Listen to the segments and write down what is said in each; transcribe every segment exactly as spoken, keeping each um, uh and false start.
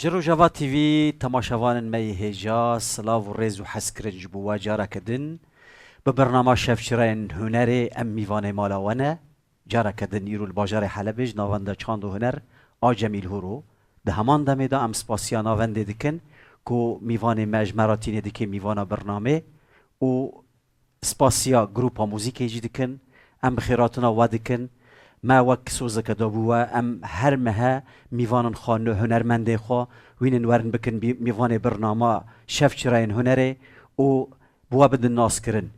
Ji Rojava T V temaşevanên me yê hêja, silav û rêz û hezkirin ji bo we careke din. Bi bernama Şevçirayên Hunerê em mîvanê mala we ne. Careke din îro li bajarê Helebê ji Navenda Çand û Huner a Cemîl Horo. Di heman demê de em spasiya navendê dikin ku mîvanê me ji me re tînê dike mîvana bernamê û spasiya grûpa muzîkê jî dikin. Em bi xêrhatina we dikin. Me wek sozeke dabû we, em her mehe mîvanên xwe, hunermendê xwe wînin werin bikin bî-, mîvanê bernama Şevçirayên Hunerê û bi we bidin naskirin.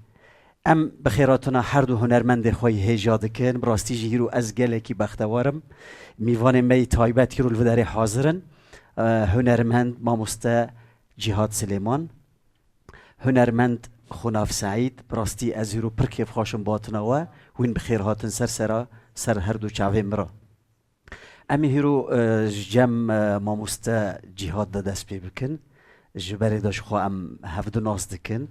Em bi xêrhatina her du hunermendê xwe yê hêja dikin. Bi rastî jî hîro ez gelekî bextewar im. Mîvanê me yê taybet hîro li vê derê hazir in. Eh, hunermend mamoste Cîhad Silêman. Hunermend Xunav Seîd, bi rastî ez hîro pir kêfxweş im bi hatina we, hûn bi xêr hatin ser sera, ser her du çavên min re. Em ê hîro, e, ji cem, e, mamoste Cîhad de dest pê bikin. Ji berê de ji xwe em hevdu nas dikin.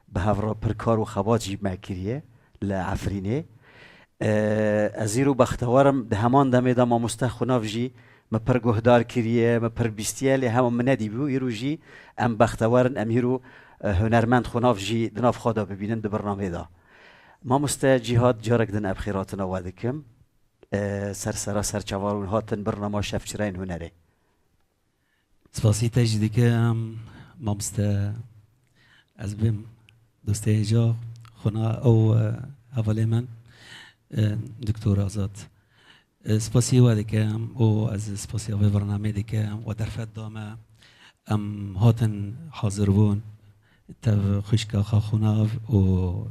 Bi hev re pir kar û xebat jî me kiriye li Efrînê. Ee, ez îro bextewar im, di heman demê de mamoste Xunav jî min pir guhdar kiriye, min pir bîstiye, lê hema min nedîbû. Îro jî em bextewar in, em îro, e, hunermend Xunav jî di nav xwe de bibînin di bernameyê de. Mamoste Cîhad, carek din em xêrhatina we dikim. Ee, ser sera ser çava hûn hatin bernama Şevçirayên Hunerê. Spasî te jî dikim, mamoste. Ez bim dostê hêja xwe na ew, e, hevalê min, e, Doktor Azad. E, spasî we dikim û ez spasiya vê bernameyê dikim. We derfet da me. Em hatin hazir bûn. Tev xwişka xwe Xunav û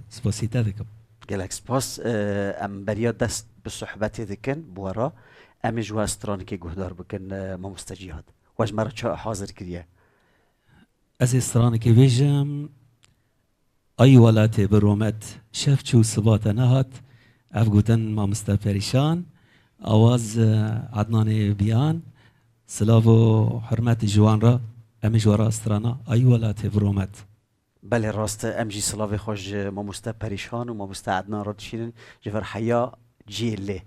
spasî te dikim. Gelek spas. E, em beriya dest bi sohbetê dikin bi we re. Em ê ji we stranikê guhdar bikin, e, mamoste Cîhad. We ji me re çi hazir kiriye? Ez ê stranekê bêjim. Ay welatê bi rûmet, şev çû siba te nehat. Ev gotin mamoste Perîşan, awaz, e, Ednanê Biyan. Silav û hurmet ji wan re, em ê ji we re strana Ay welatê bi rûmet. Belê rast e, em jî silavê xwe ji mamoste Perîşan û mamoste Ednan re dişînin, ji vir heya cihê lê.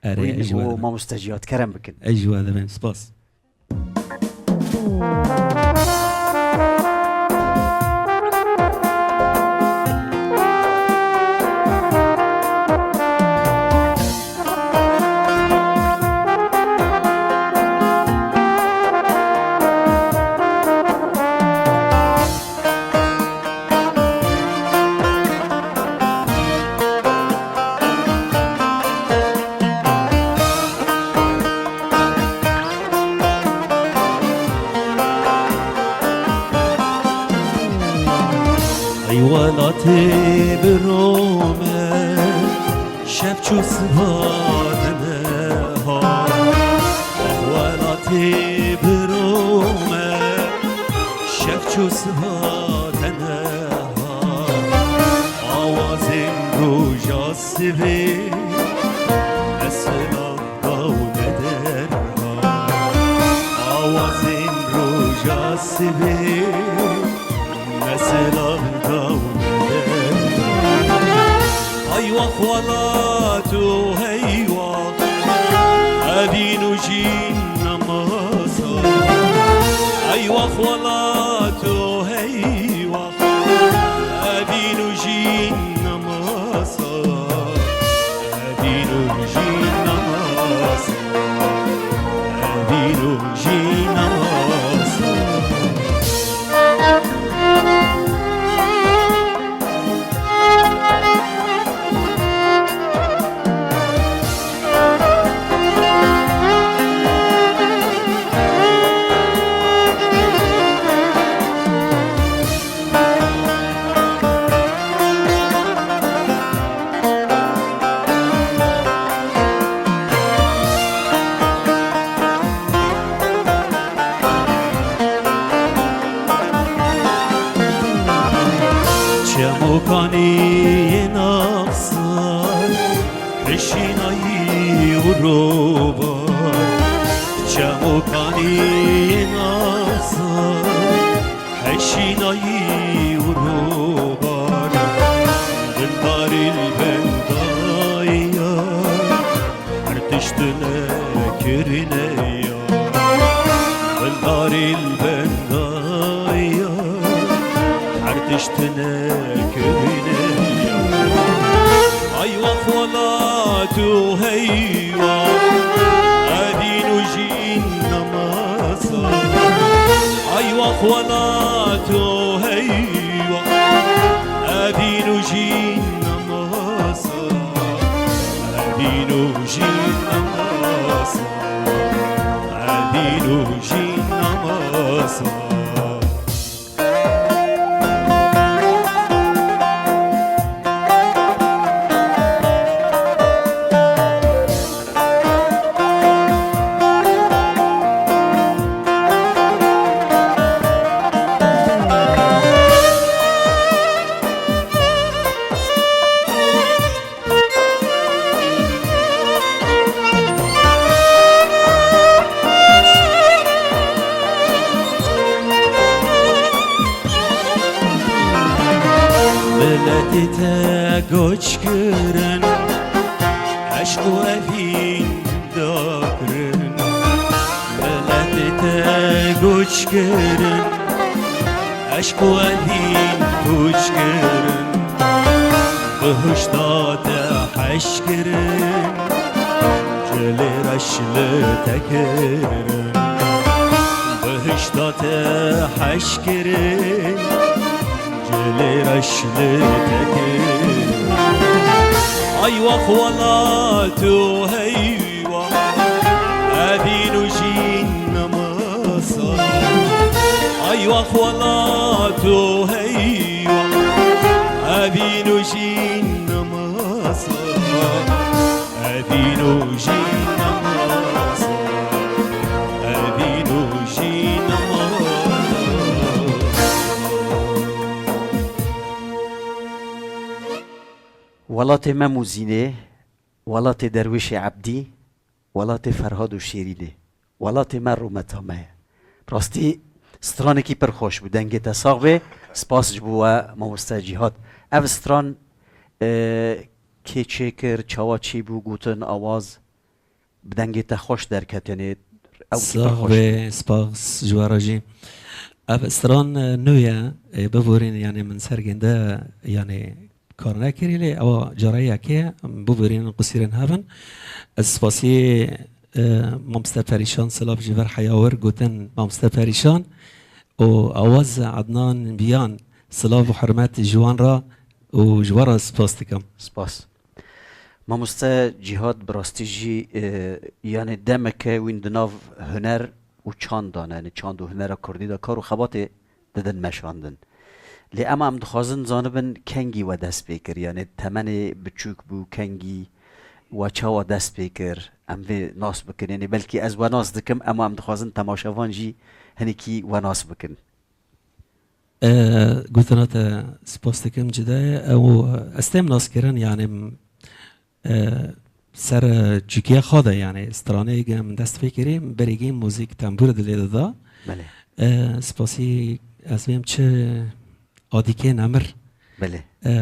Erê, Wîn ez ji we û dibim. Mamoste Cîhad kerem bikin. Ez ji we dibim, spas. Ey welatê bi rûmet, şev çû siba te nehat. Welatê bi rûmet, şev çû siba te nehat. Awazên roja sibê, mesela daw neder ha. Awazên roja sibê, mesela daw neder ha. Ay wax welat û hey wax, evîn û jîn nemasa. Ay wax welat û hey wax, evîn û jîn nemasa. Evîn û jîn nemasa. Evîn û jîn nemasa. Çemokanî yên axsar, peşînayî û robar. Çemokanî yên axsar, peşînayî û robar. Bindarî li bendaya, her tişt nekirine ya. Bin Darî li bendaya, her tişt hinek bîne ya. Ay wex welat û heywa, evîn û jîn nemasa. Ay wex welat û heywa, evîn û jîn nemasa. Evîn û jîn nemasa. Evîn û jîn nemasa. Miletê te goç kirin, eşq û evîn dakirin. Miletê te goç kirin, eşq û evîn pûç kirin. Bihişta te heş kirin, cilê reş li te kirin. Bihişta te heş kirin, cilê reş li te kirin. Ay wex welat û heywa, evîn û jîn nemasa. Ay wex welat û heywa, evîn û jîn nemasa. Evîn û jîn nemasa. Evîn û jîn nemasa. Welatê Mem û Zînê, welatê Derwêşê Ebdî, welatê Ferhad û Şêrînê, welatê me rûmeta me ye. Rastî stranekî pir xweş bû. Dengê te sax bê. Spas ji bo we mamoste Cîhad. Ev stran, e, kê çêkir, çawa çêbû, gotin, awaz, bi dengê te xweş derket, yanî ew kî pir Sax xweş bê, spas ji we re jî. Ev stran, e, nû ye, e, biborîn, yanî min sergên de, yanî kar nekirî, lê ewa cara yekê, biborîn qusîrên hevin. Ez spasî, e, Mamoste Perîşan, silav ji ber heya wir, gotin Mamoste Perîşan û awaz Adnan Biyan, silav û hurmet ji wan re û ji we re spas dikim. Spas. Mamoste Cîhad, bi rastî jî, e, yanî demeke wîn di nav huner û çanda ne, yanî çand û hunera kurdî de kar û xebatê didin meşandin. Lê ema em dixwazin zanibin kengî we dest pê kir, yanî temenê biçûk bû, kengî we çawa dest pê kir, em vê nas bikin. Yanî belkî ez we nas dikim, ema em dixwazin temaşevan jî hinekî we nas bikin. E, gotina te spas dikim cide ye. Ew, ez têm naskirin, yanî, e, ser, e, çûkiya xwe de, yanî straneyê ge min dest pê kirî, berêgî muzîk tembûr dilê dida. Belê. E, spasî ez bêm çi Adîkê Nemir. Belê. E,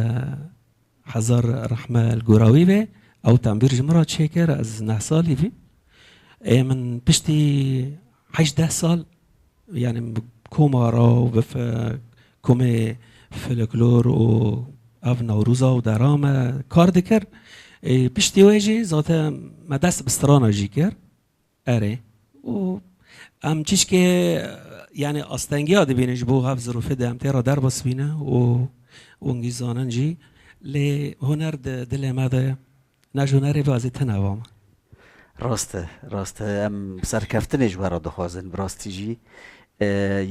Hezar rehme li gora wî be. Ew tembûr ji min re çêkir, ez neh salî bîm. Ê min piştî hejdeh sal, yanî bi koma re û bi fe-, komê folklor û ev Newroza û dera me kar dikir. Ê, piştî wê jî zaten me dest bi strana jî kir. Erê. Û em çişkê, yanî astengiya dibînin ji bo hev zirûfê de em tê re derbas bîne û wingî zanin jî. Lê huner di dilê me de ye. Ne ji hunerê be ez ê tune bame. Rast e, rast e. Em serkeftinê ji we re dixwazin, bi rastî jî. E,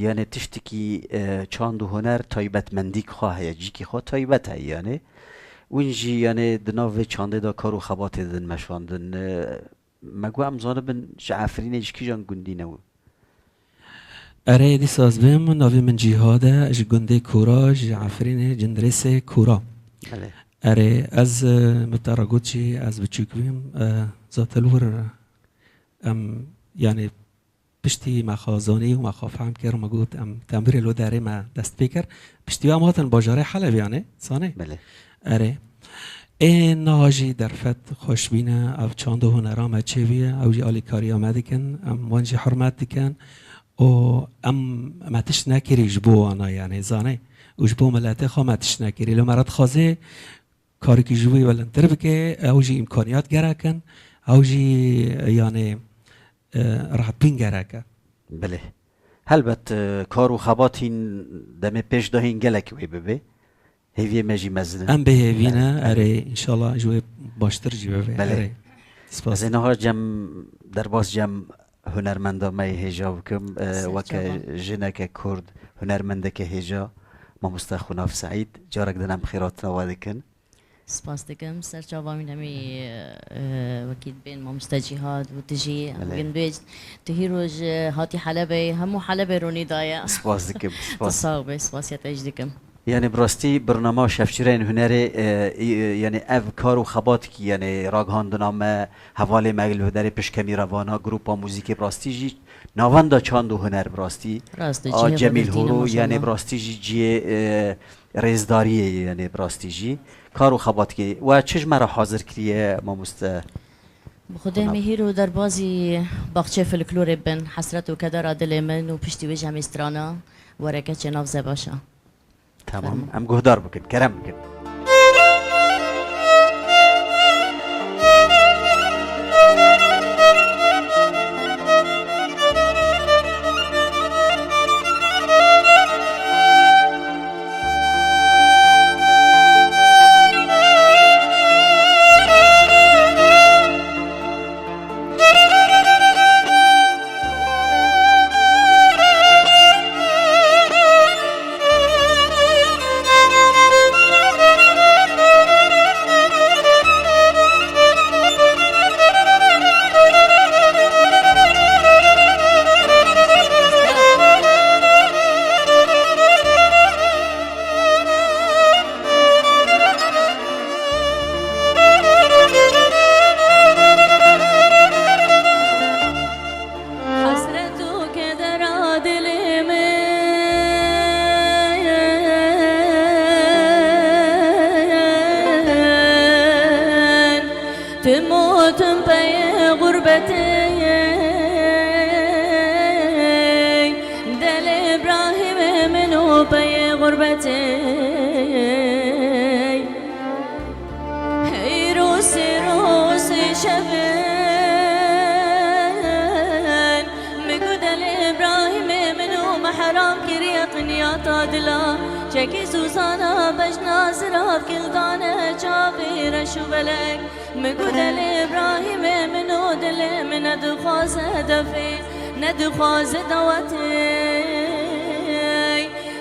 yanî tiştekî, e, çand û huner taybetmendîk xwe heye, cîkî xwe taybet heye yanî. Wîn jî yanî di nav vê çandê de kar û xebatê didin meşandin. E, Me got em zanibin ji Efrînê ji kîjan gundî ne û? Erê, dîsa ez bêm, navê min Cîhad e, ji gundê Kora, ji Efrînê, Cindirêsê Kora. Belê. Erê, ez, e, min te re got jî, ez biçûk bîm, e, zaten li wir, em, yanî piştî me xwe zanî û me xwe fehm kir, me got, em tembûrê li derê me dest pê kir. Piştî wê em hatin bajarê Helebê, yanî, sanê? Belê. Erê. Ê niha jî derfet xweş bîne, ev çand û hunera me çêbûye, ew jî alîkariya me dikin, em wan jî hurmet dikin û em, me tişt nekirî ji bo wana, yanî, zanê, û ji bo miletê xwe me tişt nekirî. Lê me re dixwazê karekî ji wî welindtir bike, ew jî îmkaniyat gerek in, ew jî, yanî, e, rahatbîn gerek e. Belê. Helbet, e, kar û xebatîn demê pêş de hîn gelek wê bibe. Hêviyê me jî mezin in. Em bê hêvî ne, Belê. erê, înşallah ji wê baştir jî bibe. Belê. Erê. Spas. Ez ê niha cem, derbas cem hunermenda me yê hêja bikim. E, Ser weke çava. jineke Kurd, hunermendeke hêja, mamoste Xunav Seîd, carek din em xêratina we dikin. Spas dikim. Ser çava min hemî, e, wekî dibên mamoste Cîhad û tu jî, Belê. hemgin bêj, tu hîro ji hatî Helebê, hemû Helebê ronî daye. Spas dikim, Tu spas. sağ be, spasiya te jî dikim. Yani bi rastî birnama Şevçireyên Hunerê, e, e, yani ev kar û xebatikî, yani ragihandina me, hevalê me li derê pişkemî revana, grupa muzîkê bi rastî jî navenda çand û huner bi rastî. Rast e, A cihê Cemîl xwe Horo, dîne, yani maşallah. bi rastî jî cihê, e, rêzdariyê ye, yani bi rastî jî. Kar û xebatikî. We çi ji me re hazir kiriye, mamoste? Bi Xwedê Xunav. Mihîr û derbazî baxçê folklorê bin, hesret û kedera dilê min û piştî wê jî hemî strana were keçê nav zebaşa. Tamam, Fermo. em guhdar bikin, kerem bikin. Hesret û kedera dilê min, tim û tim peyê xurbetê. Delê Îbrahîmê min û peyê xurbetê. Hey rûsê rûsê şevin, min got Delê Îbrahîmê min û me heram kiriye qinyata dila. Çekî Sûzana bejna zirav kildane çavê reş û belek. Min got Delê Îbrahîmê min û dilê min nedixwaze defê, nedixwaze dawetê.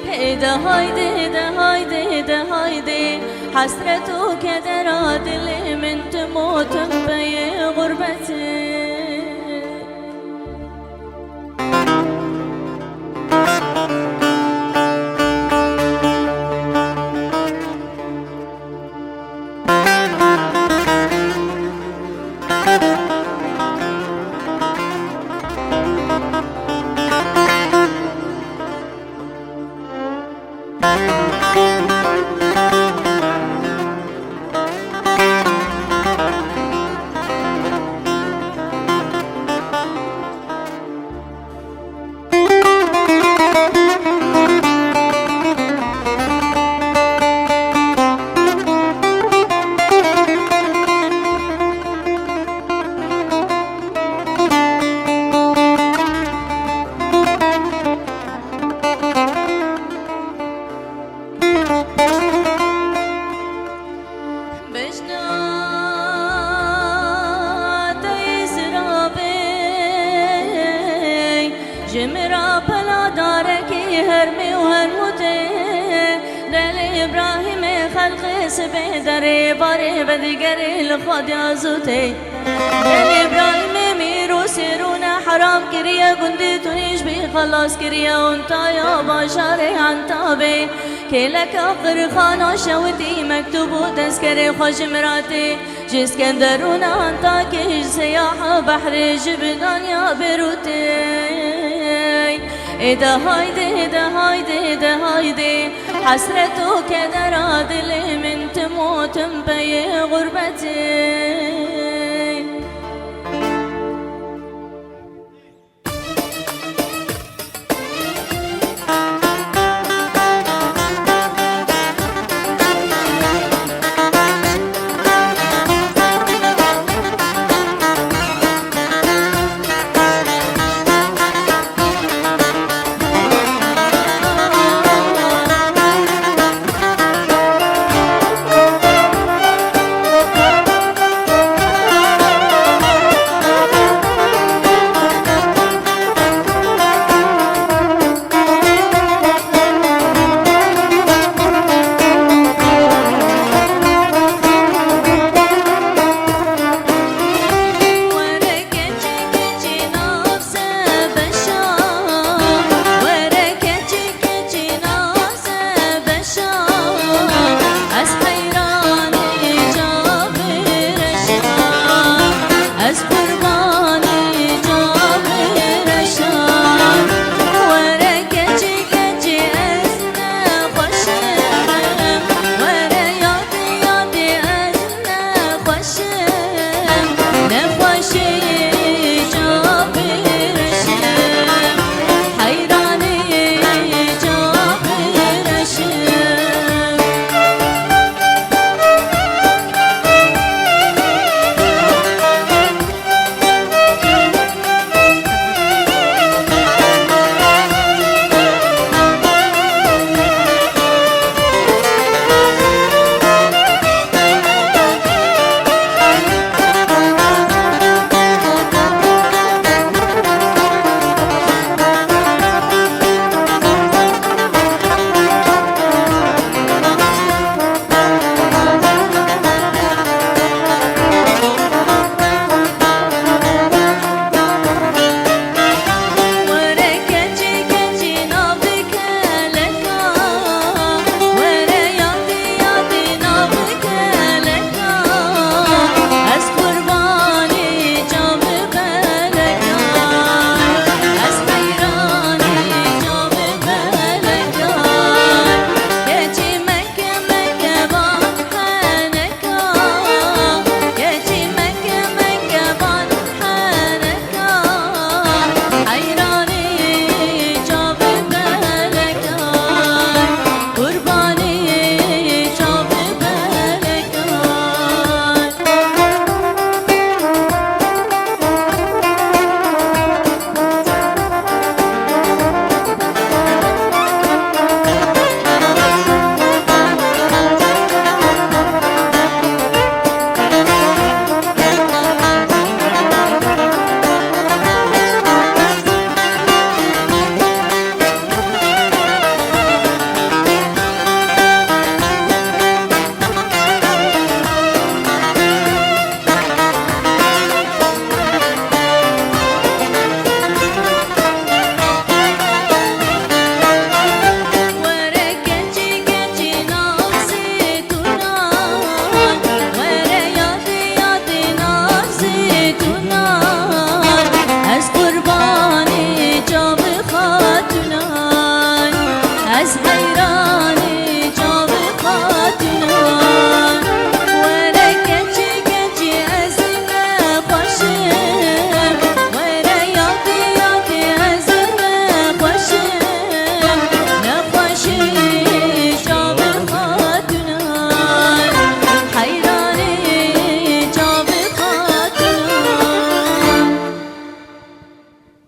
Hê de haydê, de haydê, de haydê, hesret û kedera dilê min tim û tim peyê xurbetê. Bejna te yê zirabê, ji min re pela darekî hermê û hermûtê. Delê Îbrahîmê xelqê sibê derê barê vedigerê li Xwedê azûtê. Delê Îbrahîmê mîr û sêrûne heram kiriye gundê tunî ji bî xelas kiriye ontaya bajarê Entabê. Kêleka qirxana şewitî mektûb û tezkerê xwe ji miratê, ji Skenderûna Entakê, ji seyaha behrê, ji bidaniya Bêrûtê. Ê de haydê, de haydê, de haydê, hesret û kedera dilê min tim û tim peyê xurbetê.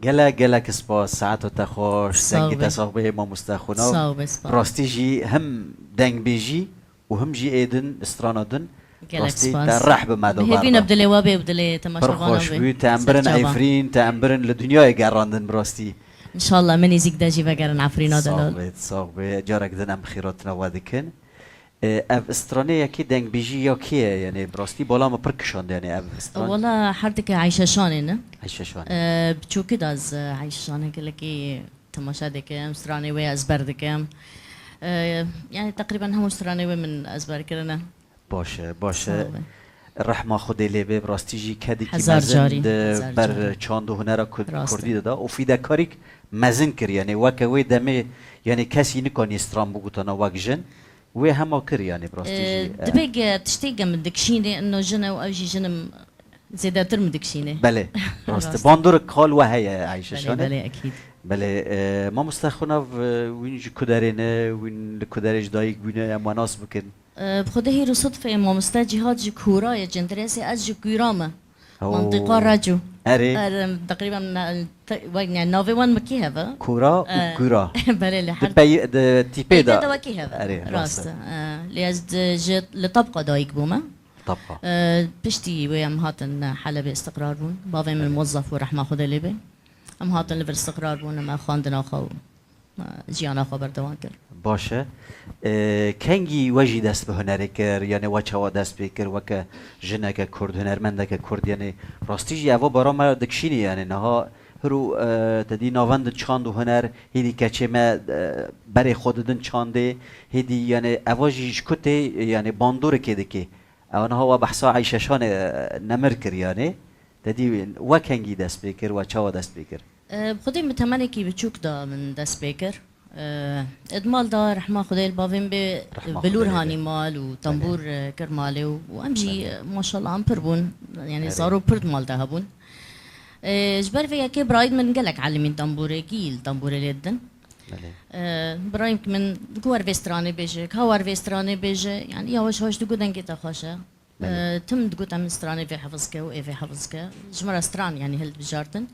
Gelek gelek spas, saeta te xweş, dengê te sax bê mamoste Xunav. Sax be, spas. Rastî jî him dengbêjî û him jî ê din, strana din. Gelek spas. Rastî te reh bi me de berda. Bi hêvî ne bi dilê we bê û dilê temaşevanan bê. Pir xweş bû, te em birin Efrîn, te em birin li dinyayê gerandin bi rastî. Înşallah min nêzîk de jî vegerin Efrîna de. Sax bê, sax bê. Carek din em xîratina we dikin. E, ev stranê yekê dengbêjî ya kê ye? Yanî bi rastî bala min pir kişand, yanî ev stran. Wala her dike Eyşe Şanê ne. Eyşe Şanê. E, biçûkî de ez, e, Eyşe Şanê gelekî temaşe dikim, stranê wê ezber dikim. E, yanî teqrîben hemû stranê wê min ezber kirine. Baş e, baş e. Sağ ol. Rehma Xwedê lê bê, bi rastî jî kedekî mezin di ber çand û hunera kurdî de da û fîdekarîk mezin kir. Yanî weke wê demê, yanî kesî nikanî stran bigotana wek jin. Wê hema kir, yanî bi rastî jî, e, dibê ge tiştê ge min dikişînê, ino jin e û ew jî jin im zêdetir min dikişînê. Belê, rast e. Bandorek qal we heye, Eyşe Şanê? Belê, belê, ekîd. Belê, e, mamoste Xunav, e, wîn ji ku derê ne, wîn li ku derê ji dayik bûne, em we nas bikin. E, bi xwedê hîr û sudfê mamoste Cîhad ji Kûra ye, Cindirêsê, ez ji Kûra me. Oo. Mantîqa Reco. Erê. Erê, teqrîben ne-, te-, wek, yani, navê wan mi kî heve? Kûra û Kûra. Belê, li her di tîpê de. Tîpê de wekî heve. Erê, rast e. Rast e. E, lê ez di, ji, li Tabqa dayik bûme. Tabqa. E, piştî wê em hatin Helebê istiqrar bûn. Bavê min muwezzef bû, rehma Xwedê lê bê. Em hatin li vir istiqrar bûn, em xwendina xwe û jiyana xwe berdewam kir. Baş e. E, kengî we jî dest bi hunerê kir, yanî we çawa dest pê kir, weke jineke kurd, hunermendeke kurd, yanî rastî jî eva bara me dikişînî, yanî niha hiro, e, te dî navend çand û huner, hêdî keçê me, e, berê xwe didin çandê, hêdî, yanî eva jî ji ku tê, yanî bandorikê dikê. Ew niha we behsa Eyşe Şanê, e, nemir kir, yanî te dî we kengî dest pê kir, we çawa dest pê kir? E, bi xwedê min temenekî biçûk de min dest pê kir. E, di mal de rehma Xwedê li bavê min bê, Rehma Xwedê lê bê. Bilûr hanî mal û tembûr, e, kir malê û, û em jî, e, maşallah em pir bûn. Yanî zarok pir di mal de hebûn. E, ji ber vê yekê birayî min gelek elimîn tembûrê, gî li tembûrê lê didin. Belê. E, birayî min digot wer vê stranê bêje, ka wer vê stranê bêje, yanî yawaş yawaş digot dengê te xweş e. Belê. E, tim digot em stranê vê hefiz ke û ê vê hefiz ke. Ji min re stran, yanî, hildibijartin.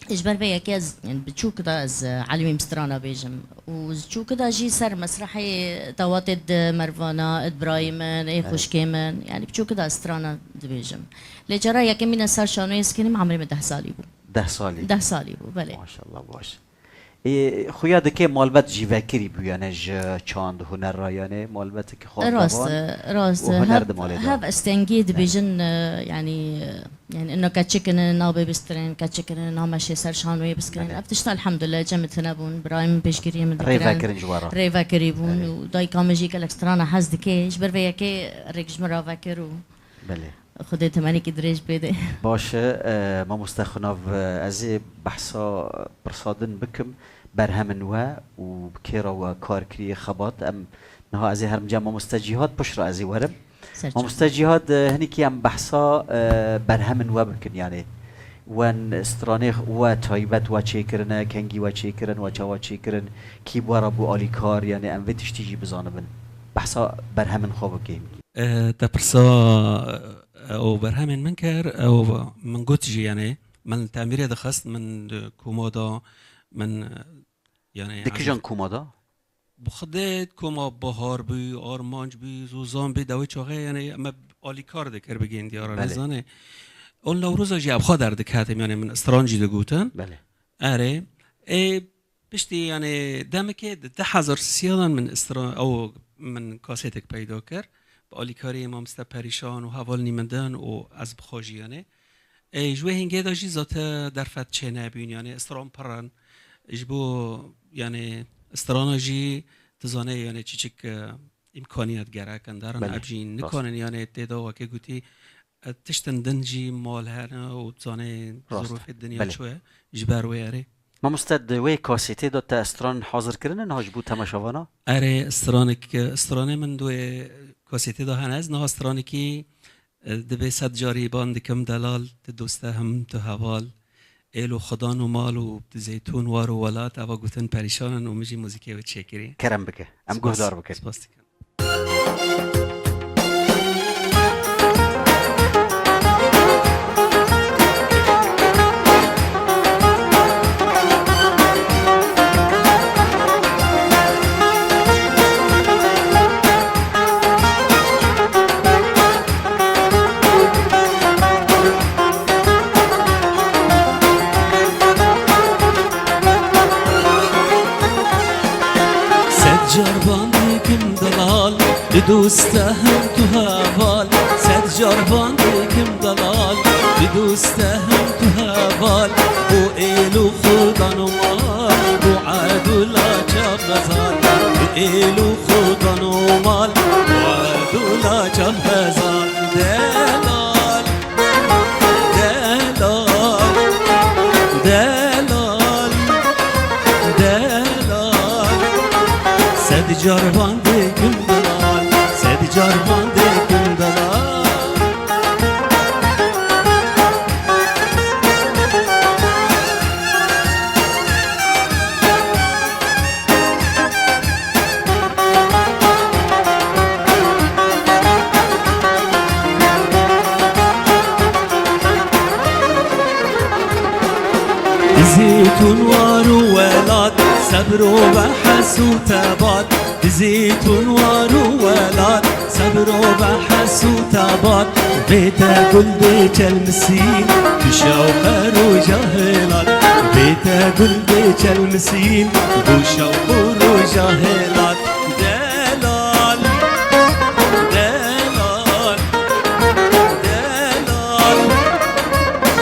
Ji ber vê yekê ez, yanî, bi çûk de ez, e, elimîm strana bêjim. Û ji çûk de jî ser mesrehê dawatê di mervana, di birayê min, ê xwişkê min, yanî, bi çûk de ez strana dibêjim. Lê cara yekemîn ez ser şanoyê sekinîm, emrê min deh salî bû. Deh salî? Deh salî bû, belê. Maşallah, baş. Ê, xuya dike malbet jî vekirî bûyane ji çand û huner re, yanî malbetekî xwe Rast e, rast e. Hev, hev estengê dibêjin, e, yanî, e, yanî ino keçik in, nabê bistirin, keçik in, nameşê ser şanoyê biskirin. Belê. Ev tişta elhamdulillah cem tine bûn, birayê min pêşgiriyê min dikirin. Rêvekirin ji we re. Rêvekirî bûn û dayika min jî gelek strana hez dike. Ji ber vê yekê rêk ji min re vekir û Belê. Xwedê temenekî dirêj bêde. Baş e, e, mamoste Xunav, e, ez ê behsa pirsa din bikim, berhemên we û bi kê re we kar kiriye, xebat. Em niha ez ê herim cem mamoste Cîhad, pişt re ez ê werim. Ser çav. Mamoste Cîhad, e, hinekî em behsa, e, berhemên we bikin, yanî wen stranê we taybet we çêkirine, kengî we çêkirin, we çawa çêkirin, kî bi we re bû alîkar, yanî em vê tiştî jî bizanibin. Behsa berhemên xwe bike. E, te pirsa, e, ew berhemên min kir, ew min got jî, yanî, min temîrê dixist, min di koma da, min, e, yanî, Di kijan koma da? Bi xidê koma Bahar bû, Armanc bû, Zozan bû, dawê çaxê, yanî, me alîkar dikir bi gêndiya re, Belê. Nizane. Ol Newroza jî ev xwe derdiketim, yanî, min stran jî digotin. Belê. Erê. Ê, Piştî, yanî, demekê di du hezar sêzdehan min istra-, ew, min kasêtek peyda kir. Bi alîkariyê mamoste Perîşan û hevalnî min din û ez bi xwe jî, yanî. Ê, ji wê hingê de jî zate derfet çênebûn, yanî, stran pir in. Ji bo, yanî, strana jî, tu zanê, yanî, çiçik, e, îmkaniyet gerek in, derin, Belê, ev jî rast. Nikarin, yanî, tê de wekê gotî, E, tiştin din jî mal hene û zanê Rast e. Zirûfê dinya Belê. Çi ye, ji ber wê erê. Mamoste, di wê kasêtê de te stran hazir kirine niha ji bo temaşevana? Erê, stranek, stranê min di wê kasêtê de hene. Ez niha stranekî, e, dibê sed carî ban dikim delal, tu doste him tu heval. Êlo xudan û mal û tu zeytûn war û welat, eva gotin perîşan in û min jî muzîkê wê çêkirî. Kerem bike. Em Spas. Guhdar bikin. Spas dikim. Doste hem tu heval, sed car van dikim delal. Bi doste hem tu heval, bo êl û xudan û mal, bo edû laça xezal. Bi êl û xudan û mal, bo edû laça xezal. Delal, delal, delal, delal. Sed car van dikim delal, sed car van dikim delal. Dizî tun war û welat, sebr û behs û tebat. Dizî tun war û welat, sebr û behs û tebat. Vê te gul dê çelmisîn, tu şewqe roja hilal. Vê te gul dê çelmisîn, tu şewq û roja hilal. Delal, delal, delal,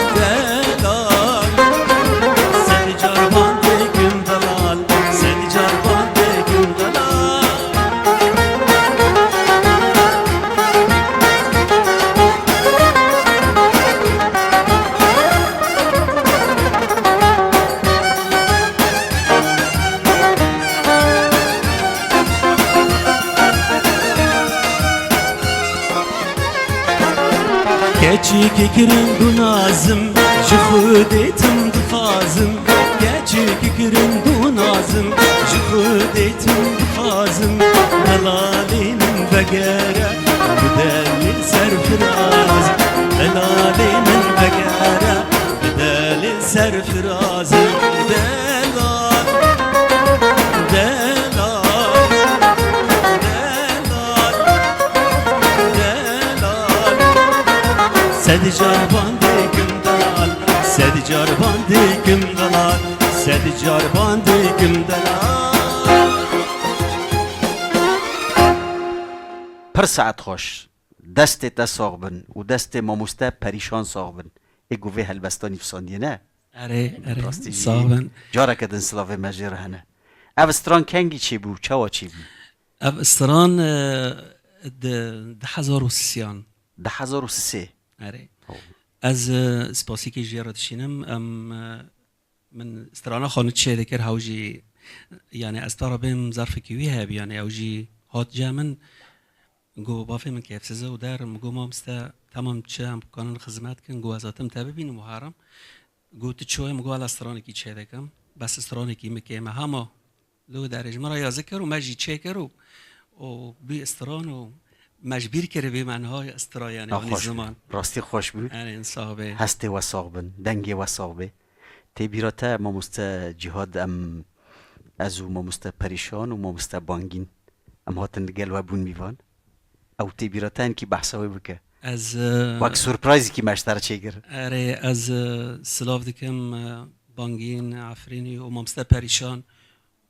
delal. Sed car van dikim delal, sed car van dikim delal. Keçikî kirin du nazim, ji Xwedê tim dixwazim. Keçikî kirin du nazim, ji Xwedê tim dixwazim. Delalê min vegere, bide li ser firaz. Delalê min vegere, bide li ser firaz. Delal, delal, delal, delal. Sed car van dikim delal, sed car van dikim delal, sed car van dikim delal. Pir saet xweş. Destê te sax bin û destê mamoste Perîşan sax bin. Ê ku vê helbesta nivîsandiye ne? Erê, erê. Rastî jî. Sax bin. Careke din silavê me jê re hene. Ev stran kengî çêbû, çawa çêbû? Ev stran, e, di, di hezar û sisiyan. Di hezar û sisê? Erê. Oh. Ez, e, spasîkê jê re dişînim. Em, e, min strana xwe çê dikir, hew jî, yani ez tara bêm zerfekî wî hebî, yani ew jî hat cem min. Got, bavê min kêfsiz e û der, min got, "Mamoste, temam çi em kanin xizmet kin?" Got, "Ez hatim te bibînim û herim." Got, "Tu çi?" Min got, "Wela stranekî çê dikim. Bes stranekî min kêm e." Hema li wê derê ji min re yazî kir û me jî çê kir û, û bî stran û me ji bîr kiribî me niha stira, yani, anî ziman. Rastî xweş bû. Erê, sax be. Hestê we sax bin, dengê we sax be. Tê bîra te, mamoste Cîhad, em, ez û mamoste Perîşan û mamoste Bangîn, em hatin li gel we bûn mîvan. Ew tê bîra te hinkî behsa wê bike. Ez, e, wek surprizekî me ji te re çêkir. Erê, ez, e, silav dikim, e, Bangîn Efrînî û mamoste Perîşan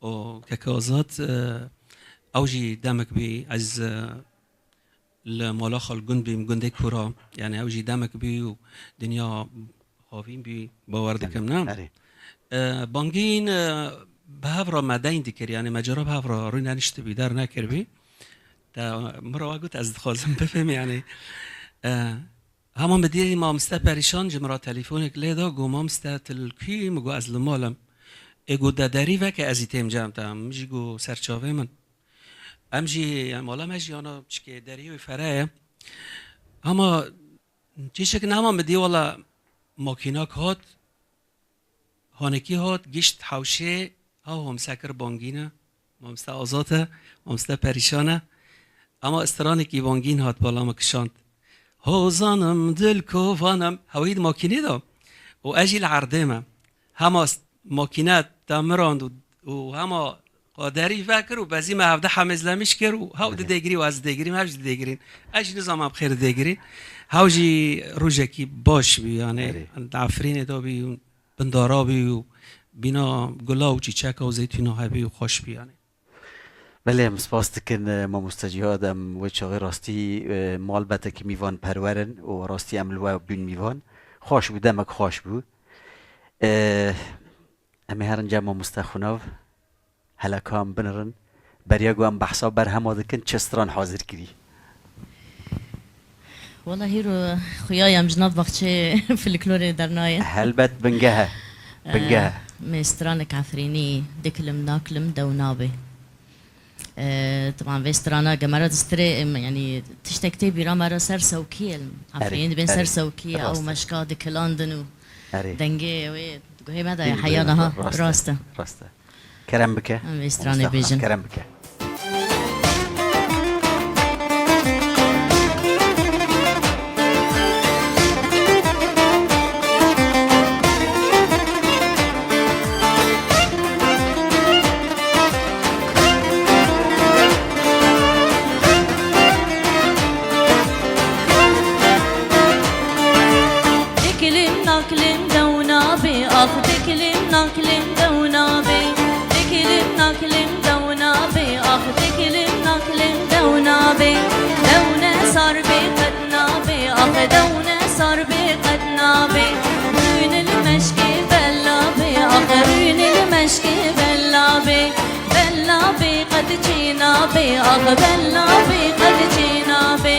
û keke Azad, e, ew jî demek bî ez, e, li mala xwe li gund bîm, gundê Kura. Yani ew jî demek bî û dinya havîn bî, bawer dikim, ne? Erê. E, Bangîn, e, bi hev re me deyn dikir, yani me cara bi hev re rûneniştibî, dernekiribî. Te min re got, ez dixwazim bibêm, yani. E, hema min dî mamoste Perîşan ji min re telefônek lê da, got, "Mamoste, tu li kû yî?" Min got, "Ez li mal im." Ê got, "De derî veke, ez jî têm cem te." Min jî got, "Ser çavê min." Em jî, yani, mala me jî ana çikê deriyê wê fere ye. Hema çîşek nema min dî, wela makînak hat, hanekî hat, gişt hewşê, ha homse kir Bangîn e, mamoste Azad e, mamoste Perîşan e. Ama stranekî Bangîn hat bala min kişand. Hozanim, dilkovanim, hewî di makînê de. Û ez jî li erdê me. Hema s-, makîne demirand û, û hema qaderî vekir û bezî me hevde hemêzlemîş kir û hew didêgirî û ez didêgirîm, hev jî didêgirîn. Ez jî nizam em xêr didêgirîn. Hew jî rojekî baş bî, yani, Erê. Di Efrînê de bî, bindara bî û bîna gula û çîçeka û zeytûna hebî û xweş bî, yani. Belê, em spas dikin, e, mamoste Cihad, em wê çaxê rastî, e, malbetekî mîvan perwer in û rastî em li we bûn mîvan. Xweş bû, demek xweş bû. E, em ê herin cem mamoste Xunav, heleka em binirin. Beriya ku em behsa berhema dikin, çi stran hazir kirî? Wela hîro xuya em ji nav baxçeyê folklorê dernayê. Helbet bingeh e. Bingeh e. Em ê stranek Efrînî, Dikilim nakilim dew nabê. E, teban vê strana gemera distirê, em, yanî tiştek tê bîra me re ser sewkiyê. Erê, Efrînî dibên ser erê. Sewkiyê, ew Rast e. Meşka dikilandin û Erê. Dengê wê guhê me de Hîn heya guhê me niha. Rast e. Rast e. Rast e. Kerem bike. Em vê stranê Mamoste Xulaf, bêjin. Kerem bike. Dikilim nakilim dew nabê, ax dikilim nakilim dew nabê. Dikilim nakilim dew nabê, ax dikilim nakilim dew nabê. Dew ne sar bê qet nabê, ax dew ne sar bê qet nabê. Rûnil meşkê bella bê, ax rûnil meşkê bella bê. Bella bê qet çê nabê, ax bella bê qet çê nabê.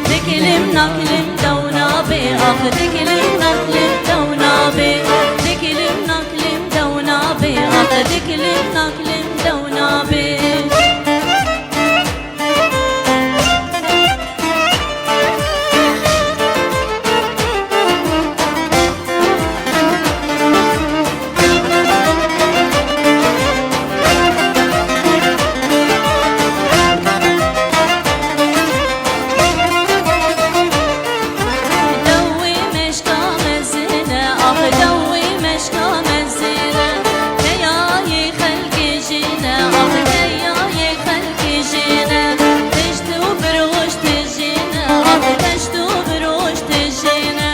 Dikilim nakilim dew nabê, ax dikilim nakilim dew nabê. Dikilim nakilim dew nabê, ax dikilim nakilim dew nabê. Dewê meşka mezin e, ax dewê meşka mezin e. Keyayê xelkê jin e, ax keyayê xelkê jin e. Deşt û birûş tijî ne, ax deşt û birûş tijî ne.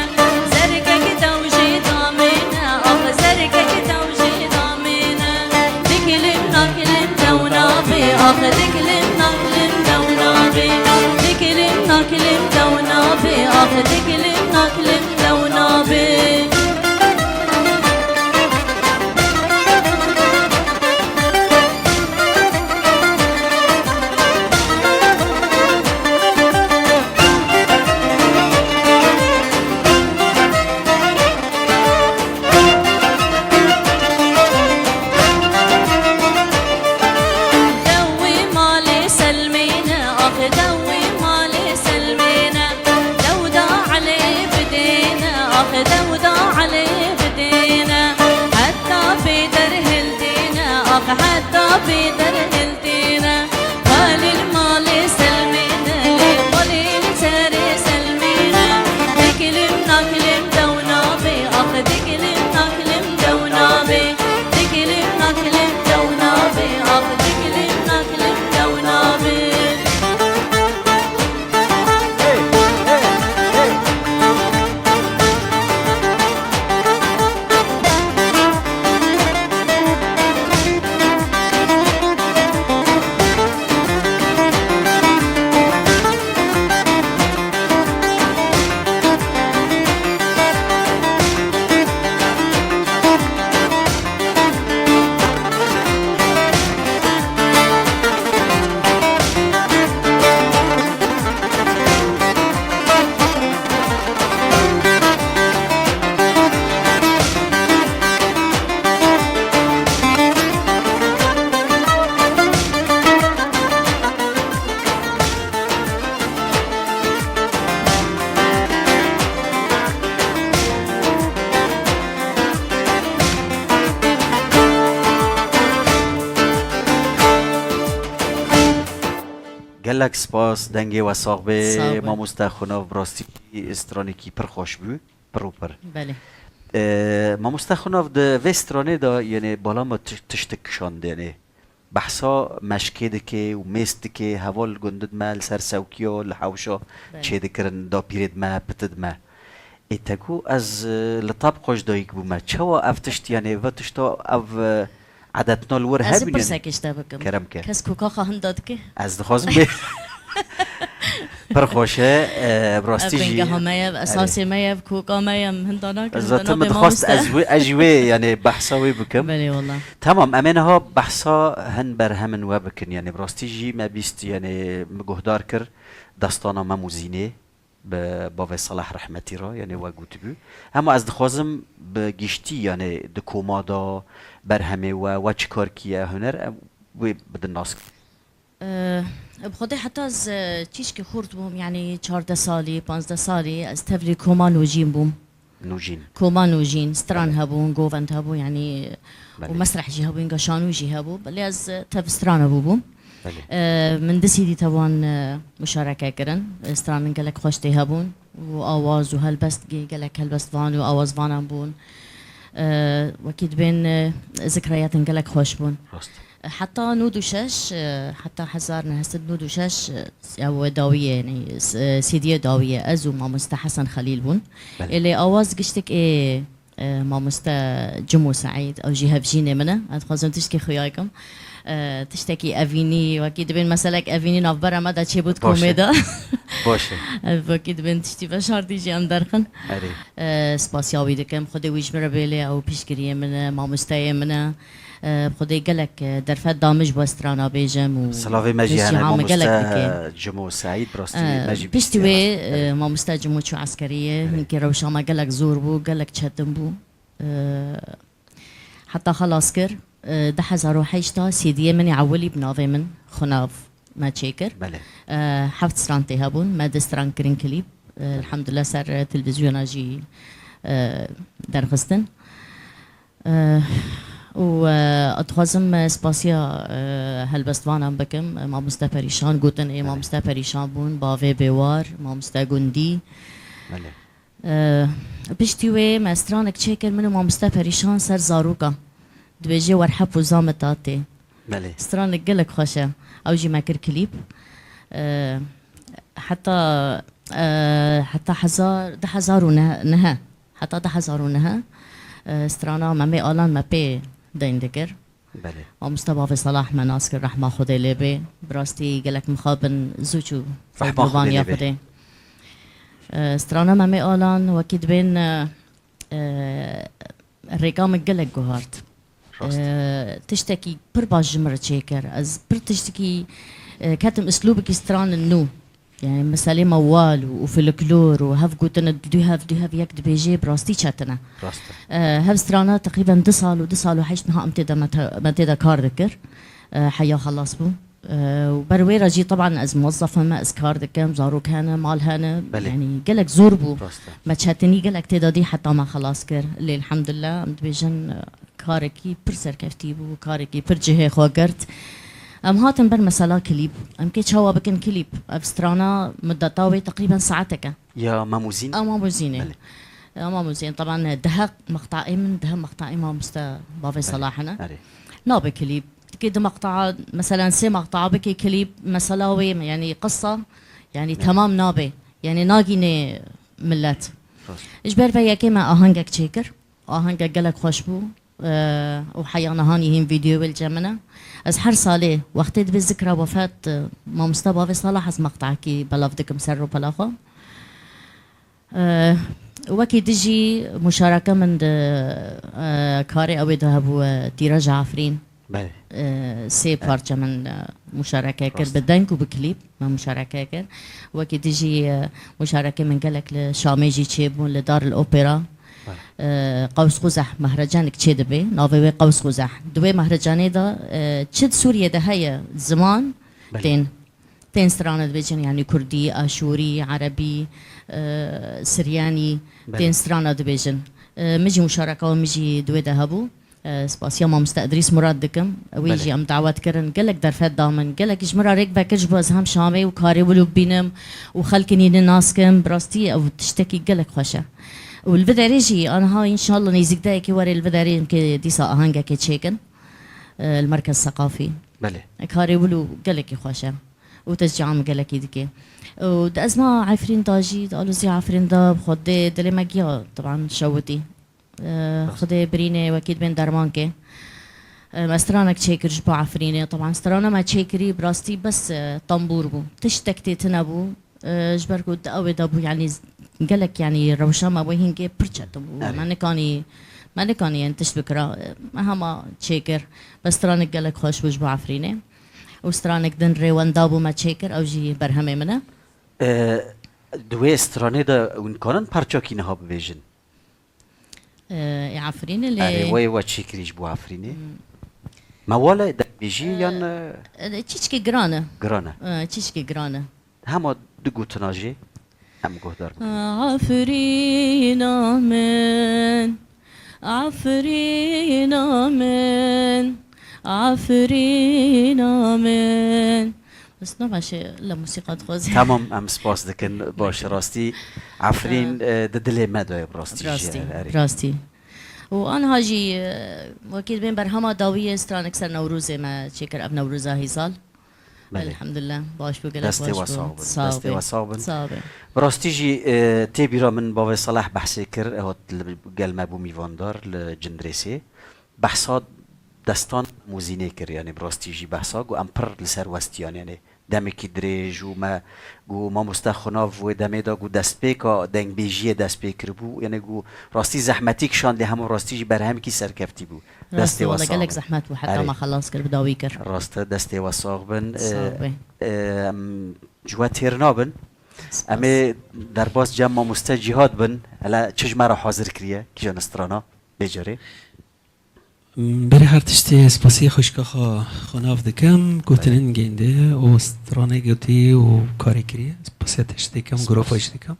Zerkek dew jî damê ne, ax zerkek dew jî damê ne. Dikilim nakilim dew nabê, ax dikilim nakilim dew nabê. Dikilim nakilim dew nabê, ax dikilim nakilim dew nabê. Dewê malê Selmê ne, ax dewê malê Selmê ne. Dewda Elê bidêne, ax dewda Elê bidêne. Heta bê derhildêne, ax heta bê derhildêne. Qalil malê Selmê ne, lê qalil serê Selmê ne. Dikilim nakilim dew nabê, ax dikilim nakilim dew nabê. Dikilim nakilim dew nabê, ax dikilim nakilim dew nabê. Gelek spas, dengê we sax be. Sax be. Mamoste Xunav, bi rastî stranekî pir xweş bû, pir û pir. Belê. E, mamoste Xunav, di vê stranê de, yenê bala me tiş-, tiştik kişand, yenê behsa meşkê dike û mêst dike, heval gundid me li ser sewkiya, li hewşa Belê. Çêdikirin, dapîrêd me, pitid me. Ê te ku ez, e, li tab xwe ji dayik bûme. Çawa ev tişt, yanî, ve tişta ev, e, Edetna li wir hebûn, yanî? Ez ê pirsekê ji te bikim. Kerem ke. Kes koka xwe hinda dike? Ez dixwazim bê. Pir xweş e, e, bi rastî jî. Ev bingeha me ye, ev esasê me ye, ev koka me ye, em hinda nakin, hinda nabe mamoste. Zaten min dixwast ez wê, ez jî wê, yanî behsa wê bikim. Belê wala. Tamam, em ê niha behsa hin berhemin we bikin. Yanî bi rastî jî me bîst, yanî min guhdar kir destana Mem û Zînê bi bavê Seleh rehmetî re, yanî we gotibû. Hema ez dixwazim bi giştî, yanî di koma de berhemê we, we çi kar kiye, huner, em wê bidin nas. Bi Xwedê heta ez, e, çîçkî xurt bûm, yanî çardeh salî, panzdeh salî, ez tevlî koma Nûjîn bûm. Nûjîn. Koma Nûjîn, stran hebûn, govend hebû, yanî û mesreh jî hebû, înga şanû jî hebû. Belê ez, e, tev strana bûbûm. Belê. E, min du C D tevan, e, muşareke kirin. E, stranin gelek xweş tê hebûn û awaz û helbest ge-, gelek helbestvan û awazvanan bûn. E, wekî dibên, e, zikrayetên gelek xweş bûn. Rast. Heta nod û şeş, e, heta hezar neh sed nod û şeş, e, ew dawî ye, yanî, s-, e, C D yê dawî ye. Ez û mamoste Hesen Xelîl bûn. Belê. Ê lê awaz giştik ê, e, mamoste Cimo Seîd, ew jî hevjînê min e. Ez dixwazim tiştekî xuya kim. E, tiştekî evînî, wekî dibên meselek evînî navbera me de çêbû di komê de. Baş e. Ev wekî dibên tiştî veşartî jî em derxin. Erê. E, spasiya wî dikim. Xwedê wî ji min re bêlê, ew piştgiriyê min e, mamosteyê min e. E, Xwedê gelek, e, derfet da min ji bo strana bêjim û... Silavê me jî hene, mamoste Cimo Seîd, bi rastî me jî bîstiye. E, piştî wê, e, mamoste Cimo çû eskeriyê, hinkê rewşa me gelek zor bû, gelek çetin bû. E, heta xelas kir, e, du hezar û heşt de C D'yê min ê ewilî bi navê min, Xunav, me çêkir. Belê. E, heft stran tê hebûn, me du stran kirin klîp. E, elhamdulillah ser televîzyona jî, e, derxistin. Eh, û, eh, dixwazim, eh, spasiya, eh, helbestvanan bikim. Eh, Mamoste Perîşan, gotin ê Mamoste Perîşan bûn, Bavê Bêwar, Mamoste Gundî. Belê. Eh, piştî wê me stranek çêkir min û Mamoste Perîşan ser zarokan. Dibêje Werhep û Zamita tê. Belê. Stranek gelek xweş e. Ew jî me kir klîp. Eh, heta, eh, heta hezar, du hezar û neh, neh. Heta du hezar û neh, e, strana Memê Alan me pê deyn dikir. Belê. Mamoste Bavê Salah me nas kir, rehma Xwedê lê bê. Bi rastî gelek mixabin zû çû feyzlûbaniya Xwedê. E, strana Memê Alan wekî dibên, e, e, rêka min gelek guhart. Rast. E, tiştekî pir baş ji min re çêkir. Ez pir tiştekî, e, ketim îslûbekî stranin nû. Yani meselê mewal û, û folklor û hev gotine du hev, du hev yek dibêjê, bi rastî çetin e. Rast e. E, hev strana teqrîben du sal û du sal û heşt niha em tê de me te-, me tê de kar dikir. E, heya xelas bû. E, û ber wê re jî teban ez muwezzef im, ez kar dikim, zarok hene, mal hene. Belê. Yani gelek zor bû. Rast e. Me çetinî gelek tê de dî heta me xelas kir. Lê elhamdulillah em dibêjin, e, Karekî pir serkeftî bû, karekî pir cihê xwe girt. Em hatin ber mesela klîp. Em kê çawa bikin klîp? Ev strana, muddeta wê teqrîben saetek e. Ya Mamûzîn? A Mamûzînê. Belê. Ya Mamûzîn. Teban dihe meqtaê min, dihe meqtaê mamoste Bavê Salah hene. Erê. Nabe klîp. Dikê du meqtaa, meselen sê meqtaa bikê klîp, mesela wê, yani qisa, yani temam nabe. Yani nagînê millet. Rast. Ji ber vê yekê me ahengek çêkir. Ahengek gelek xweş bû, e, û heya nihanî hîn vîdyoyê wê li cem min e. Ez her salê wextê dibe zikra wefat, e, mamoste Bavê Salah ez meqtahekî belav dikim ser rûpela xwe. E, wekî dijî muşareke min di, e, karê ew ê de hebû, e, tîraja Efrîn. Belê. E, sê parçe min, e, muşareke kir, bi deng û bi klîp me muşareke kir. Wekî dijî, e, muşarekê min gelek li Şamê jî çêbûn, li Darul Opera. Belê. E, Qews Quzeh mehrecanek çêdibe, navê wê Qews Quzeh. Di wê mehrecanê de, e, çi di Sûriyê de heye ziman tên. Tên strana dibêjin, yani kurdî, aşûrî, erebî, e, siryanî, tên strana dibêjin. E, min jî muşareka min jî di wê de hebû. E, spasiya mamoste Idrîs Murad dikim. Wê jî em dawet kirin. Gelek derfet da min. Gelek ji min re rêk vekir ji bo ez hem Şamê û karê wilo bibînim û xelkên yî nas kim. Bi rastî ew tiştekî gelek xweş e. Û li vê derê jî aniha înşallah nêzîkdayekê were li vê derê em kê dîsa ahengekê çêkin. E, li Merkez Seqafî. Belê. E, karê wilo gelekî xweş e. Û teşcîa min gelekî dike. Û di ezma Efrîn da jî, di alozîya Efrîn da bi Xwedê dilê me giya, teban şewitî. Eh, Xwedê birînê wekî dibên derman ke. E, me stranek çêkir ji bo Efrînê. Teban strana me çêkirî bi rastî bes, e, tembûr bû. Tiştek tê tune bû. E, ji ber ku di ew ê de bû, yanî z-, gelek, yanî rewşa me wê hingê pir çetin bû. Erê. Me nikanî, me nikanî yên tişt bikira. E, me hema çêkir. Bes stranek gelek xweş bû ji bo Efrînê. Û stranek din rê wenda bû me çêkir, ew jî berhemê min e. E, di wê stranê de hûn kanin parçakî niha bibêjin? E, ê Efrînê lê Erê, wê we çêkirî ji bo Efrînê? Hmm. Mewale dengbêjî E, yan, e, e, çîçkî giran e. Giran e? E, çîçkî giran e. Hema du gotina jî em guhdar bikin. Efrîna min, Efrîna min, Efrîna min. Bes navaşê le musîqa dixwazê. Tamam, em spas dikin. Baş, rastî Efrîn, e, di dilê me de ye, bi rastî jî. Rastî, erê. Rastî. Û anha jî, e, wekî dibên berhema dawiyê stranek ser Newrozê me çêkir, ev Newroza hîsal. Belê. Elhamdulillah, baş bû, gelek baş bû. Destê we sax bin. Sağ ol. Destê we sax bin. Sağ ol. Bi rastî jî, e, tê bîra min bavê Seleh behsê kir, e, hat li gel me bû mîvandar li Cindirêsê. Behsa destan Mozînê kir, yanî bi rastî jî behsa ku em pir li ser westiyan, yanî demekî dirêj û me ku mamoste Xunav wê demê de ku destpêka dengbêjiyê dest pê kiribû, yanî ku rastî zehmetî kişand, lê hemû rastî jî berhemekî serkeftî bû. Destê we sax bin. Rast e, wele gelek zehmet bû, heta me xelas kir, bi dawî kir. Rast e, destê we sax bin. Sağ ol. E, e, em ji we têr nabin. Spas. Em ê derbas cem mamoste Cîhad bin. Hele çi ji me re hazir kiriye, kîjan strana? Bêcarê. Berê her tiştê spasiyê xwişka xwe Xunav dikim, gotinên gêndê û stranê gotî û karê kiriye. Spasiya te jî dikim, gropa jî dikim.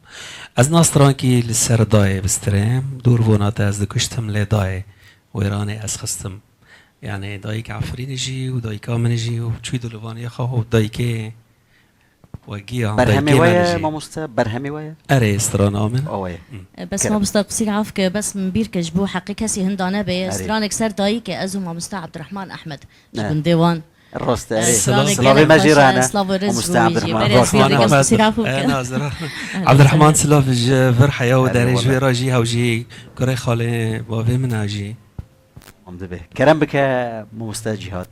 Ez na strankî li ser dayê bistirêm. Dûr bona te ez dikuştim lê dayê wêranê ez xistim. Yanî dayika Efrînê jî û dayika min jî û çûyî dilovaniyê xwe û dayikê We giya, berhemê we ye, mamoste? Berhemê we ye? Erê, strana min. Awe. E, bes mamoste qisîr af ke, bes min bîr ke ji bo heqê kesî hinda nebe, stranek ser dayîke, ez û mamoste Abdurrahman Ahmed ji gundê wan. Rast e, erê. Silavê me jî rane. Silav û rêz ji bo wî jî. Berê ez fêr dikim, qisîr af bike. Abdurrahman silav ji vir heya û derê ji wê re jî hew jî kurê xalê bavê min e jî. Em dibe. Kerem bike, mamoste Cîhad.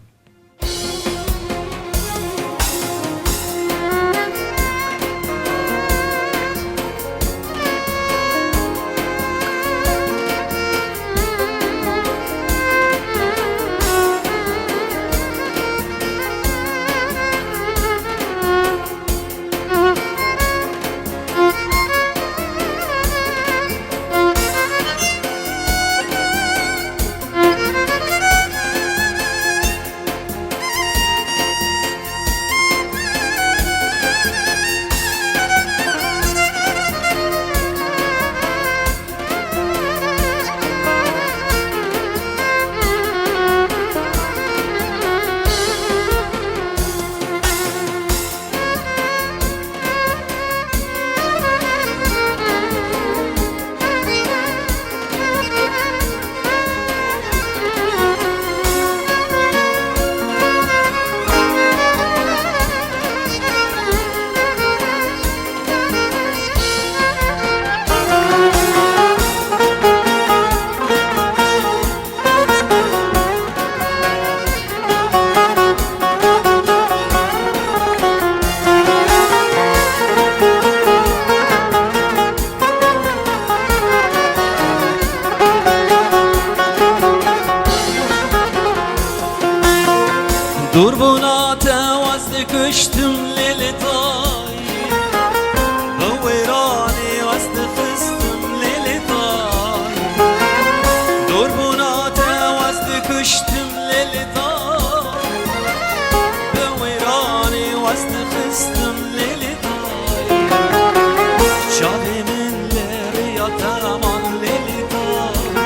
Dûrbûna te wez dikuştim lê li dayî, bi wêranê wez dixistim lê li dayî. Dûrbûna te wez dikuştim lê li dayî, bi wêranê wez dixistim lê li dayî. Çavê min li riya te man lê li dayî.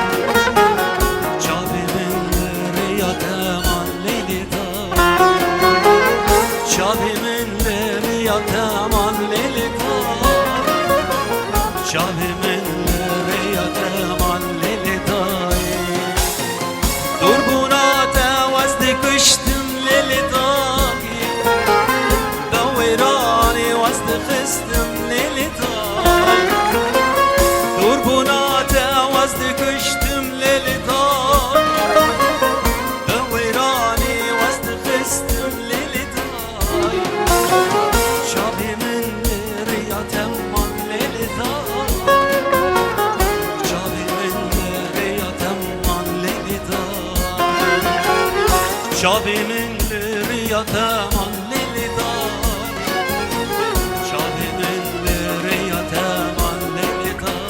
Çavê min li riya te man lê li dayî. Çavê min li riya te man lê li dayî. Çavê min li riya te man lê li dayî. Dûrbûna te wez dikuştim lê li dayî. Bi wêranê wez dixistim lê li dayî. Dûrbûna te wez dikuştim lê li dayî. Bi Çavê min li riya te man lê lê day. Çavê min li riya te man lê lê day.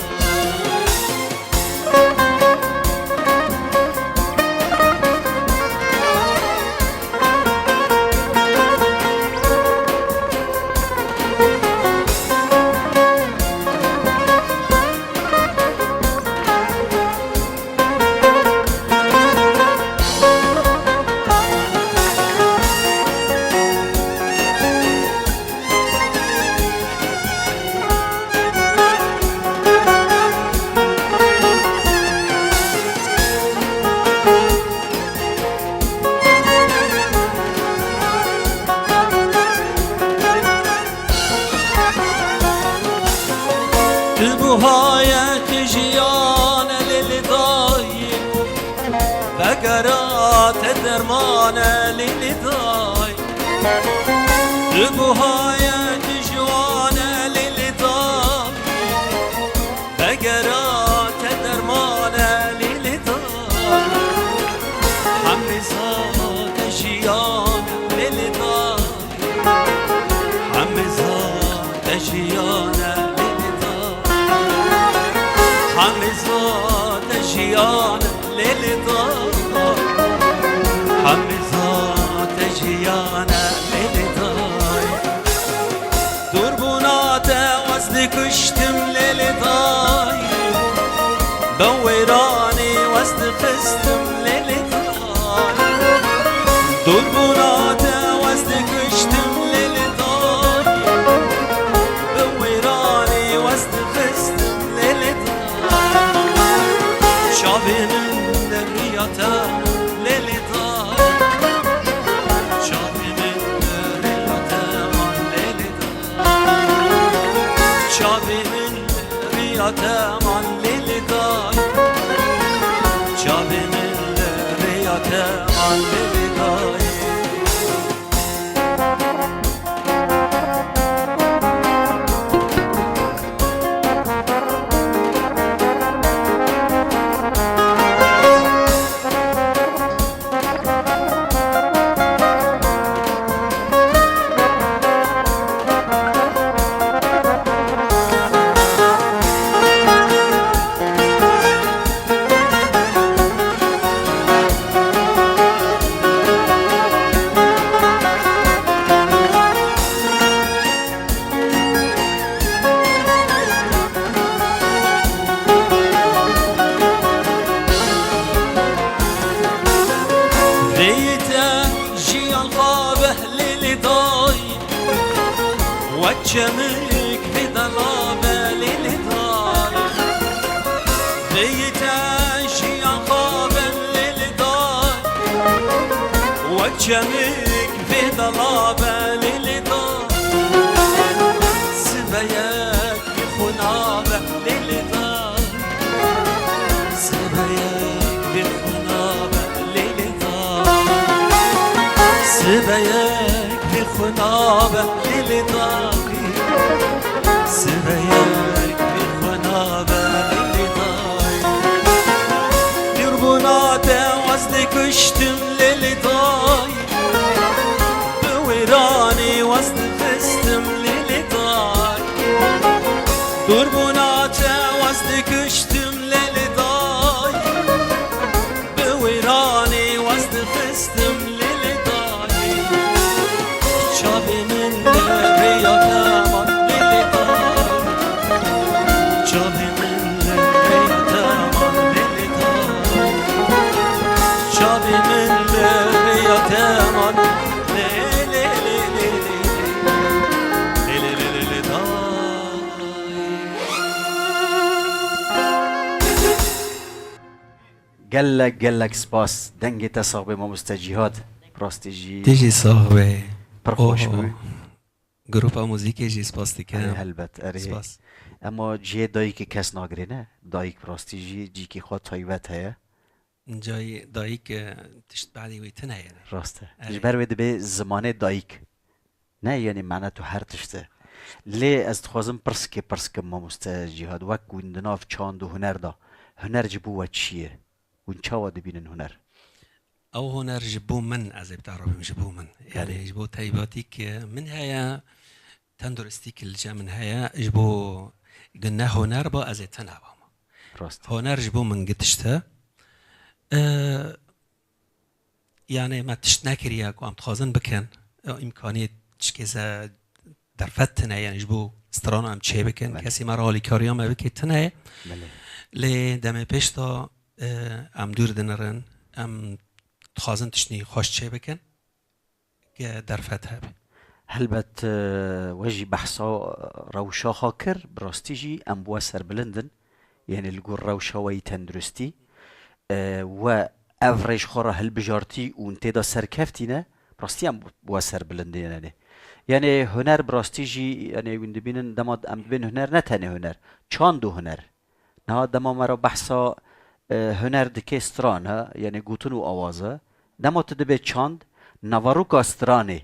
Tu buhaye tu jiyane lê lê dayê, vegera te dermane lê lê dayê. Tu buhaye tu jiyane lê lê dayê, vegera te dermane lê lê dayê. Hemê zate jiyane lê lê dayê. Hemê zate jiyane lê lê dayê. Hemê zate jiyane lê lê dayê. Hemê zate jiyane lê lê dayê. Dûrbûna te wez dikuştim lê lê dayê. Bi wêranê wez dixistim lê lê dayê. Dûrbûna te wez dikuştim lê lê dayê. Bi wêranê wez dixistim lê lê dayê. Çavê min li riya te lê lê dayê. Çavê min li riya te man lê lê dayê. Çavê min riya te man lê lê dayê. Çavê min li riya te man lê lê dayê. Vêyî te jiyan xabe lê lê dayê. Wek çemik vê dela be lê lê dayê. Vêyî te jiyan xabe lê lê dayê. Wek çemik vê dela be lê lê dayê. Sibeyek vê xwe nabe lê lê dayê. Sibeyek vê xwe nabe lê lê dayê. Sibeyek vê xwe nabe lê lê dayê. Sibeyek vê xwe nabe lê lê dayê. Dûrbûna te wez dikuştim lê lê dayê. Bi wêranê wez dixistim lê lê dayê. Dûrbûna te wez dikuştim lê lê dayê. Bi wêranê wez dixistim lê lê dayê. Çavê min li rêya te man lê lê dayê. Çavê min li rêya te man lê lê dayê. Çavê min li rêya te man lê lê lê lê lê. Lê lê lê lê lê dayê. Gelek gelek spas. Dengê te sax be mamoste Cîhad. Bi rastî jî Tê jî sax be. Pir xweş Oh. bû. Grupa muzîkê jî spas dikim. Erê helbet, erê. Spas. Ema cihê dayikê kes nagirê ne. Dayik bi rastî jî cîkî xwe taybet heye. Cayê dayik, e, tişt badî wî tune ye. Rast e. Erê. Ji ber wê dibê zimanê dayik. Ne, yanî mane tu her tişt e. Lê ez dixwazim pirskê pirs kim mamoste Cîhad. Wek hûn di nav çand û huner de. Huner ji bo we çi ye? Hûn çawa dibînin huner? Ew huner ji bo min, ez ê biteribim ji bo min. Yanî Belê. Ji bo teybatîk min heye, tenduristîk li cem min heye, ji bo ne huner ba ez ê tune bama. Rast. Huner ji bo min gi tişt e. E, yanî me tişt nekiriye ku em dixwazin bikin. E, îmkaniyê tişkê ze derfet tune, yanî ji bo strana em çê bikin. Belê. Kesî me re alîkariya me bike tune ye. Belê. Lê demê pêş de, e, em dûr dinirin, em dixwazin tiştî xweş çê bikin, ke derfet hebe. Helbet, e, we jî behsa rewşa xwe kir, bi rastî jî em bi we serbilind in. Yanî li gor rewşa we yî tenduristî, e, we ev rêj xwe re hilbijartî û hûn tê de serkeftî ne, bi rastî em bi we serbilind in yanî. Yanî huner bi rastî jî, yanî hûn dibînin dema em dibên huner ne tenê huner, çand û huner. Niha dema me re behsa, e, huner dike stran e, yanî gotin û awaz e. Dema tu dibê çand, naveroka stranê.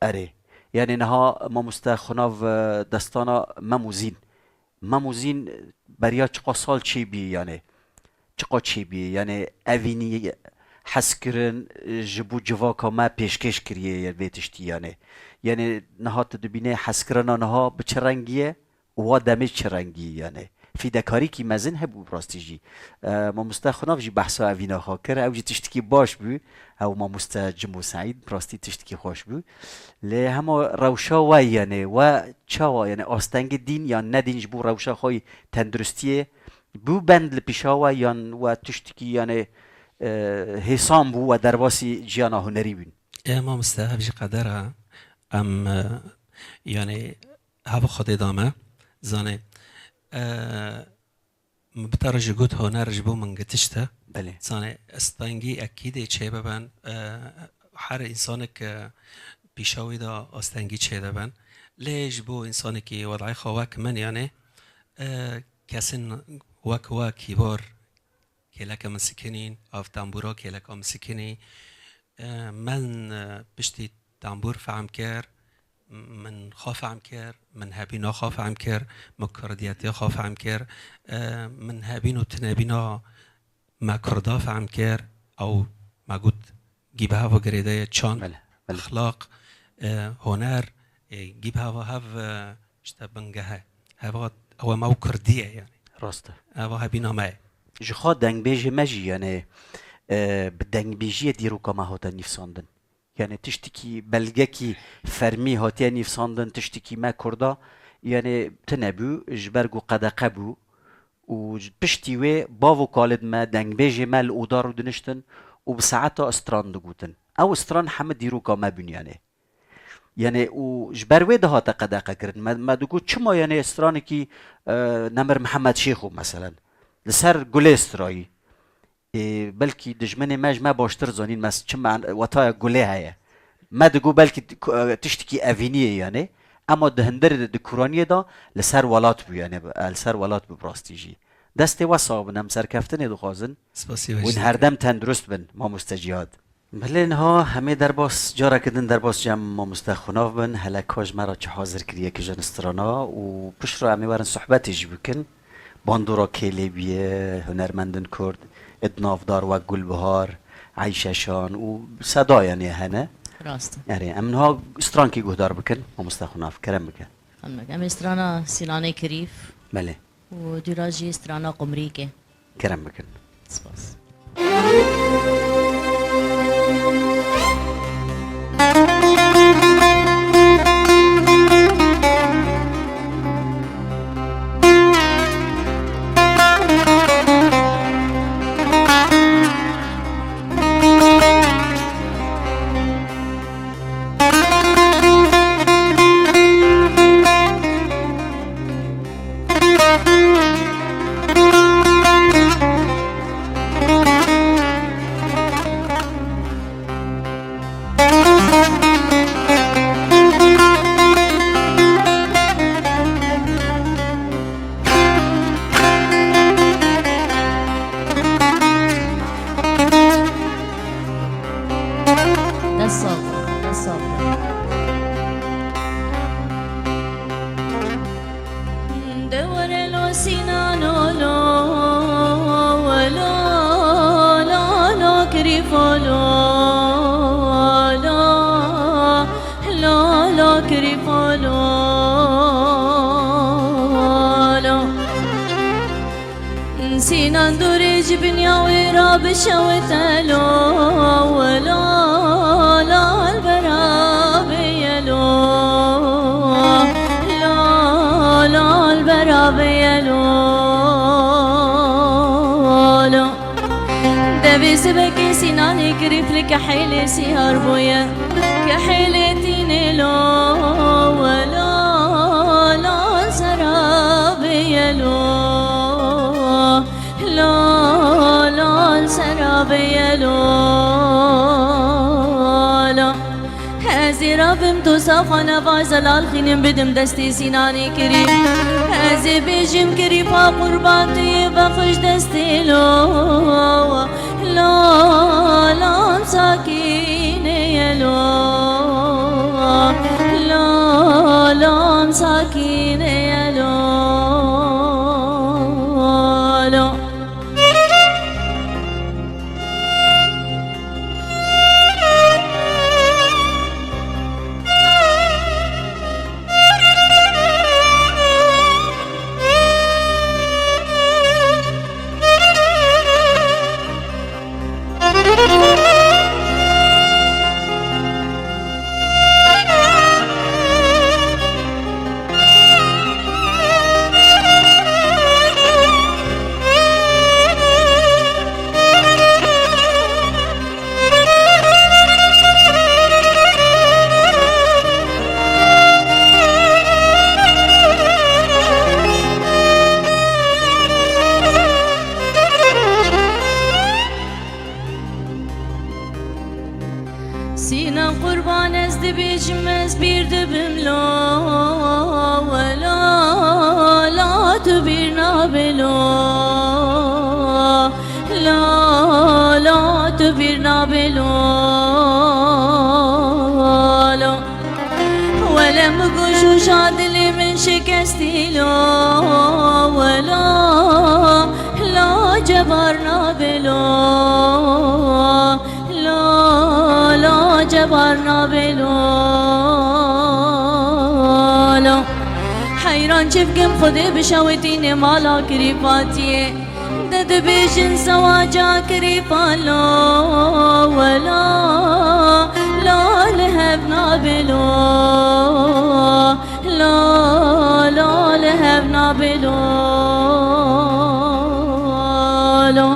Erê. Yanî niha mamoste Xunav, e, destana Mem û Zîn. Mem û Zîn beriya çiqa sal çêbî yanî. Çiqa çêbî yanî evînî hezkirin, e, ji bo civaka me pêşkêş kiriye vê tiştî yanî. Yanî niha tu dibînê hezkirina niha bi çi rengî ye? Û wa demê çi rengî, yanî fîdekarîkî mezin hebû bi rastî jî. E, mamoste Xunav jî behsa evîna xwe kir, ew jî tiştikî baş bû. Ew mamoste Cimo Seîd, bi rastî tiştikî xweş bû. Lê hema rewşa we, yanî we çawa, yanî astengî dîn yan nedîn ji bo rewşa xwe yî tenduristiyê bû bend li pîşa we yan we tiştikî, yanî, e, hêsan bû we derbasî jiyana hunerî bûn? E, mamoste, ev jî qeder e. Em, e, yanî, hava Xwedê da me, zanê, e, min bi te re jî got, huner ji bo min gi tişt e. Belê. Zanê, astengî ekîdê çê bibin, e, her însanek, e, pîşa wî de astengî çê dibin. Lê ji bo însanekî wedayê xwe wek min, yanî, e, kesên wek we kîbar, kêleke min sikinîn, av tembûra kêleka min sikinî. E, min, e, piştî tembûr fehm kir, min xwe fehm kir, min hebîna xwe fehm kir, min kurdiyetiya xwe fehm kir, e, min hebîn û tinebîna me kurda fehm kir, ew me got gî bi heva girêdayê çand, Belê, belê. Exlaq, e, huner, e, gî bi heva hev, e, işte bingeh e. Heva ew me û kurdî ye yanî. Rast e. Eva hebîna me ye. Ji xwe dengbêjê me jî, yanî, e, bi dengbêjiyê dîroka me hate nivîsandin. Yanî tiştekî, belgekî fermî hatiye nivîsandin, tiştekî me kurda, yanî tune bû, ji ber ku qedexe bû û ji piştî wê bav û kalên me, dengbêjê me li oda rûdiniştin û bi saeta stran digotin. Ew stran hemî dîroka me bûn, yanî. Yanî û ji ber wê dihate qedexe kirin. Me, me digot, çima, yanî stranekî, e, Nemir Mihemed Şêxo, meselen, li ser gulê strayî. Ê, belkî dijminê me ji me baştir zanîn, me çi man-, wetaya gulê heye. Me digot belkî t-, ku-, e, tiştekî evînî ye yanî. Ema di hundir, di kuraniyê de li ser welat bû yanî, e, li ser welat bû bi rastî jî. Destê we sax bin, em serkeftinê dixwazin. Spasî we Hûn jî. Herdem tendurist bin, mamoste Cîhad. Belê niha hemê derbas, careke din derbas cem mamoste Xunav bin, hele ka ji me re çi hazir kiriye ki jin strana û pişt re em ê werin sohbetê jî bikin. Bandora kê lê bûye, hunermendin kurd, id navdar wek Gulbihar, Eyşe Şan û seda yanî hene. Rast e. Erê, em niha strankî guhdar bikin, mamoste Xunav, kerem bike. Em ê strana Sîlanê Kirîf Belê. û dûra jî strana Qumrîkê. Kerem bikin. Spas. Lo, lo, lo, lo, kirî fo, lo, lo. Sînan dûrê ji binya wê re bişewite, lo, lo, lo, li bera vê ye, lo, lo, li bera vê ye, lo, lo. Devê sibekê Sînanê kirî flik kehêlê siyar bûye. Kehêlê tînê lo, we lo, lo, li sera vê ye lo. Lo, lo, li sera vê ye lo, lo. Ez ê rabim tu safa nava zelal xînim bidim destê Sînanê kirî. Ez ê bêjim kirî pa qurban tu yê vexş destê lo. Lo, lo, em sakînê ye lo. Lo, lo, em sakînê ye lo. Lo. Sîna qurban ez dibêjim, ez bîr dibim lo, we lo, lo, tu bîr nabe lo, lo, lo, tu bîr nabe lo, lo. Wele min got, şûşa dilê min şikestî lo, we lo, lo, cebar nabe lo, lo, lo, cebar nabe lo, lo. Heyran çi bikim, Xwedê bişewitîne mala kirî Fatiyê. De dibêjin zewaca kirî falo, wela, la li hev nabe lo, la, la li hev nabe lo, lo.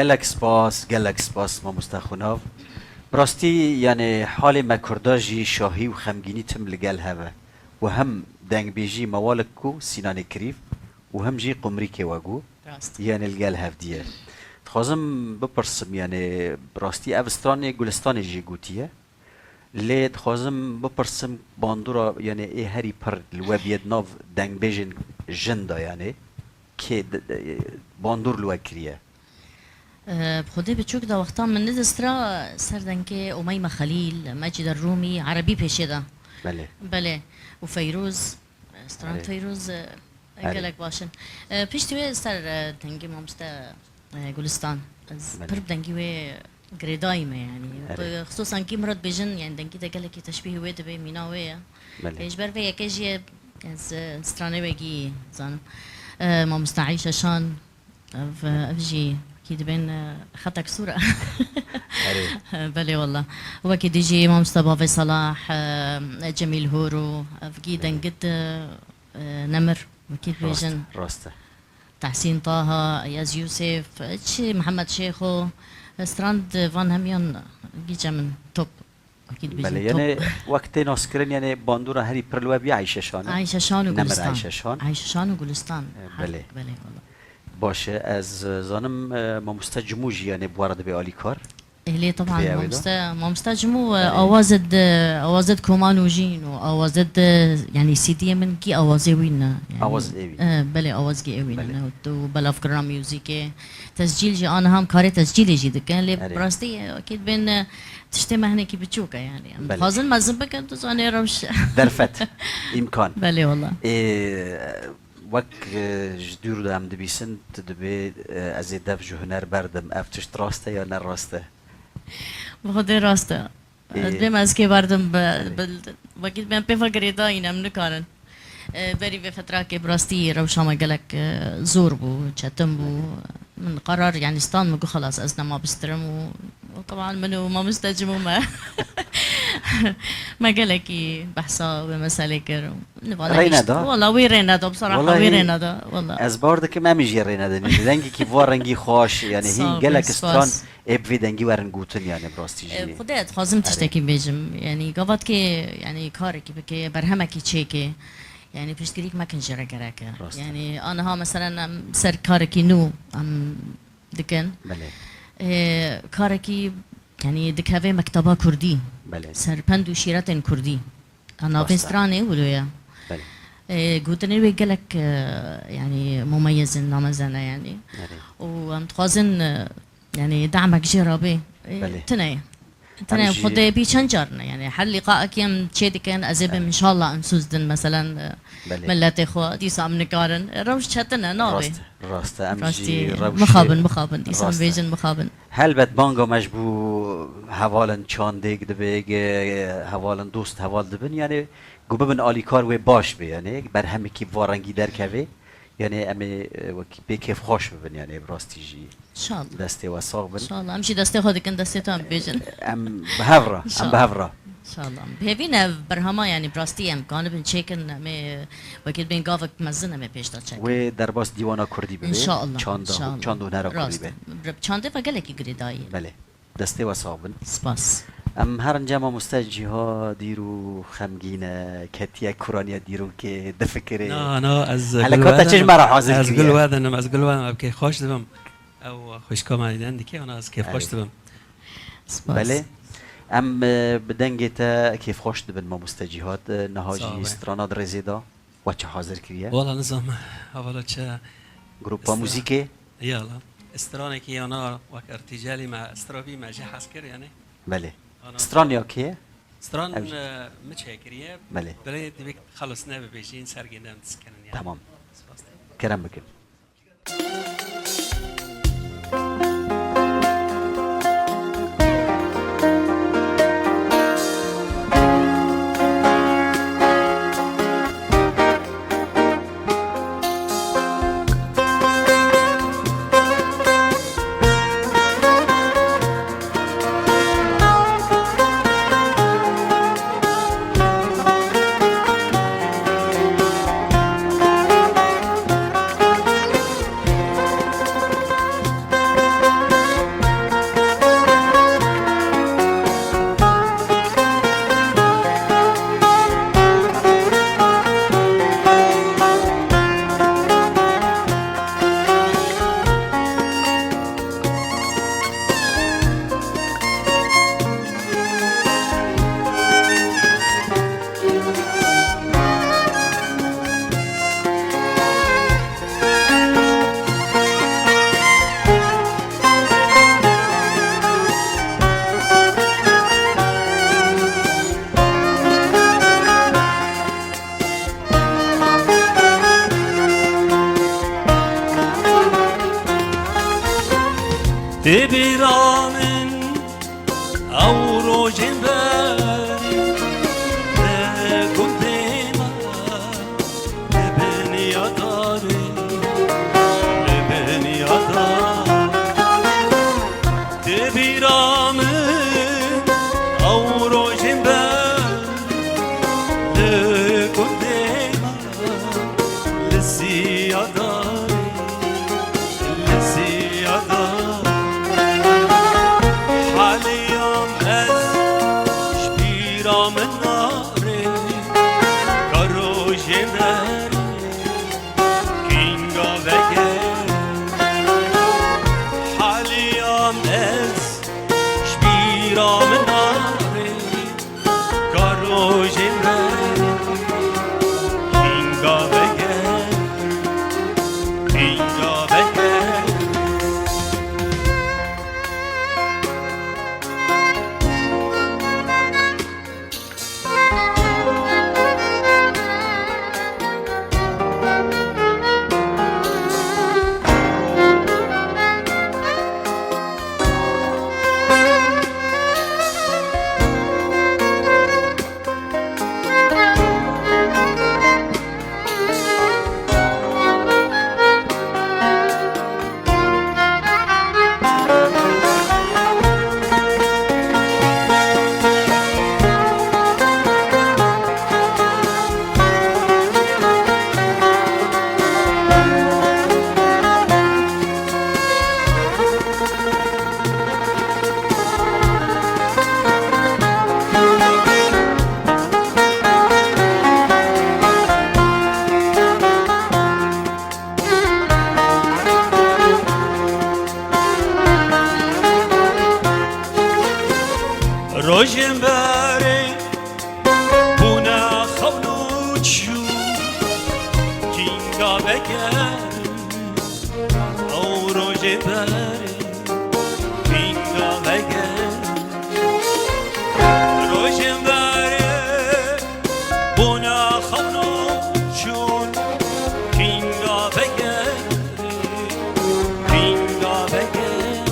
Gelek spas, gelek spas mamoste Xunav. Bi rastî, yani halê me Kurda jî şahî û xemgînî tim li gel hev e. Û hem dengbêjî Mewalik ku Sînanê Kirîv û hem jî Qumrîkê we ku Rast. yani li gel hev diye. Dixwazim bipirsim, yani bi rastî ev stranê Gulistanê jî gotiye. Lê dixwazim bipirsim bandora, yani ê herî pir li we bîye di nav dengbêjên jin de, yani kê di, di, bandor li we kiriye? Bi xwedê biçûk de wexta min nidistra ser dengê Umeyme Xelîl, Mecîde Rûmî, Erebî pêşê de. Belê. Belê. Û Feyrûz, stran Erê. Feyrûz, e, Erê. gelek baş in. E, piştî wê ser, e, dengê mamoste, e, Gulistan. Ez Belê. pir bi dengî wê girêdayî me, yani. Erê. Bi xisûsan kî min re dibêjin, yani dengî de gelekî teşbîhî wê dibe, mîna wê ye. Belê. E, ji ber vê yekê jî ez, e, stranê wekî zanim. E, mamoste Eyşe Şan, Ev, ev jî kî dibên, e, xetek sor e. Erê. Belê wela. Wekî dî jî mamoste Bavê Salah, e, Cemîl Horo, ev kî Belê. dengit, e, e, nemir, wekî Rast, dibêjin. rast e. Tehsîn Taha, Eyaz Yûsef, çi Mihemed Şêxo, strand van hemiyan gîce min top. Wekî dibêjin Belê, top. yani wek tê naskirin, yani bandora herî pir li we bî Eyşe Şan e? Eyşe Şan û Nemir Gulistan. Eyşe Şan. Eyşe Şan û Gulistan. E, Her, belê. belê, wela. Baş e, ez, e, zanim, e, mamoste Cimû jî, yani bi we re dibe alîkar. E, lê, teban, Divê ew ê de? mamoste, mamoste Cimû, e, Belê. awazê di, awazê di koman û jîn û awazê di, yani C D'yê min kî awazê wî ne. Yani, Awaz ê wî. e, belê, awazgî ê wî ne. Belê. Ne, tu belavkirina muzîkê, tescîl jî, aniha em karê tescîlê jî dikin, lê Erê. bi rastî, e, wekî dibên, e, Tiştê me hinekî biçûk e, yani. Em Belê. dixwazin mezin bikin, tu zanî rewş. Derfet, îmkan. Belê wela. Ê, wek, e, ji dûr de em dibîsin, tu dibê, e, ez ê dev ji huner berdim. Ev tişt rast e ya ne rast e? Bi xwedê rast e. Ê. Ez bêm ez kê berdim bi, Belê. bi, wekî em pê ve girêdayî ne, em nikarin. E, berî vê fetrakê bi rastî rewşa me gelek, e, zor bû, çetin bû. Min qerar, yani, stand, min got, xelas, ez nema bistirim û, û teban min û mamoste Cimû me, me gelekî behsa wê meselê kir. Niva Rê nehişt. neda? Wala, wî rê neda, bi seraha Wala wî hî rê neda, wala. ez bawer dikim em jî rê nedin. Dengekî va rengî xweş, yani, Sağ hîn ol, gelek spas. stran ê bi vê dengî werin gotin, yani, bi rastî jî. E, Xwedê dixwazim Erê. tiştekî bêjim. Yani, gavat kê, yani, karekî bike, berhemekî çêke. Yani, piştgirîk mekin jê re gerek e. Rast e. Yani, aniha, mesela, em ser karekî nû em dikin. Belê. E, karekî, yani, dikeve mekteba kurdî. Belê. Ser pend û şîretên kurdî. Navê Rast e. stranê wilo ye. Belê. E, gotinên wê gelek, e, yani, mumeyez in, nameze ne, yani. Belê. Û em dixwazin, e, yani, damek jê re bê. E, Belê. tine ye. Tine Em jî Xwedê bî çend car ne, yani, her lîqaekî em çê dikin, ez ê bim, Evet. inşallah, em sûz din, meselen, e, Belê. milletê xwe, dîsa em nikarin. E, rewş çetin e, nabê. Rast e, rast e. Em Rastî, jî rewşê mixabin, mixabin, dîsa em Rast e. bêjin mixabin. Helbet banga me ji bo hevalên çandêk dibe, ge-, hevalên dost heval dibin, yani, ku bibin alîkar wê baş be, yani, berhemekî bi va rengî derkeve, yani, em ê, e, wekî pê kêfxweş bibin, yani, bi rastî jî. İnşallah. Destê we sax bin. İnşallah. Em jî destê xwe dikin, destê te em bêjin. Em bi hev re, em bi İnşallah. hev re. İnşallah. Bi hêvî ne, berhema, yani, bi rastî em kanibin çêkin, em ê wekî bên gavek mezin em ê pêş de çekin. Wê derbas dîwana kurdî bibe. İnşallah, Çanda, inşallah. çand û hunera kurdî Rast. be. Bi çandê ve gelekî girêdayî. Belê. Destê we sax bin. Spas. Em her ince mamoste Cîha dîr û xemgîn e, ketiye kuraniya dîrokê, difikirê. Na, na, ez Hele gul kata çi ji wedanim, me re hazir ez kiriye? gul wedanim, ez gul wedanim, ev kêfxweş dibim. Ew xwişka me dîden dike, ana ez kêfxweş Erê. dibim. Spas. Belê. Em, e, bi dengê te kêfxweş dibin, mamoste Cîhad. E, niha Sağ jî ol. strana di rêzê de we çi hazir kiriye? Wala nizam, hevala çi Grupa stra-, muzîkê? Yala. Stranekî yana wek irtîcelî me, strabî me jê hez kir, yani. Belê. Ana Stran ya kê ye? Stran, Ev- e, mi çêkiriye. Belê. Belê divê xelas nebibêjin, sergê dem diskinin, yani. Tamam. Spas. Kerem bikin. Tê bîra min ew rojên berê li gundê me, li bin ya darê, li bin ya darê. Tê bîra min ew rojên berê li gundê me. Li ziyadarê, li ziyadarê. Haliyam ez ji bîra min nare, ka rojê me kînga vege. Haliyam ez ji bîra min nare, ka rojê me kînga vege, kînga vege. Rojên berê bûne xewn û çû, kînga vegerin ew rojê berê, kînga vegerin. Rojên berê bûne xewn û çûn, kînga vegerin, kînga vegerin.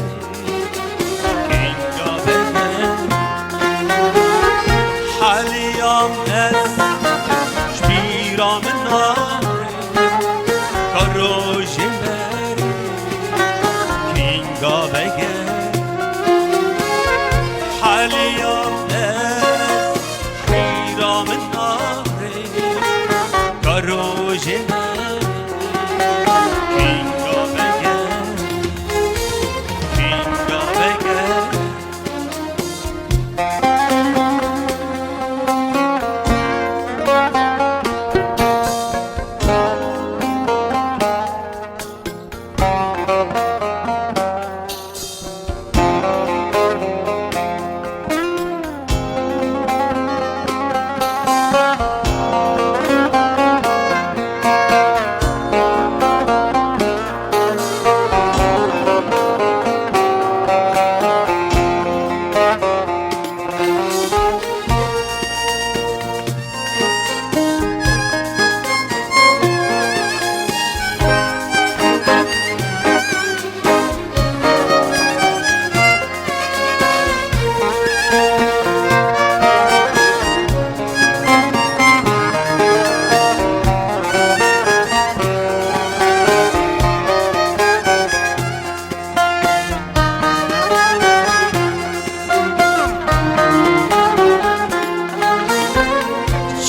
Kînga vegerin. Haliyam ez ji bîra min nare, ka rojê berê kînga vegerin. Haliyam ez ji bîra min nare, ka rojê me kînga vegerin, kînga vegerin.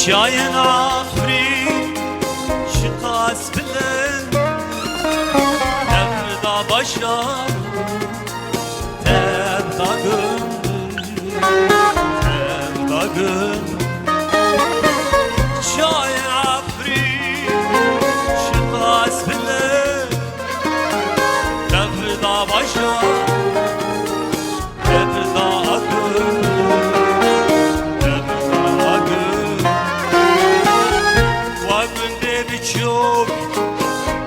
Çiyayên Efrîn çiqas bilind, dev da bajar, dev da gund, dev da gund. Çiyayên Efrîn çiqas bilind, dev da bajar, dev da gund, dev da gund. Wa gundê biçûk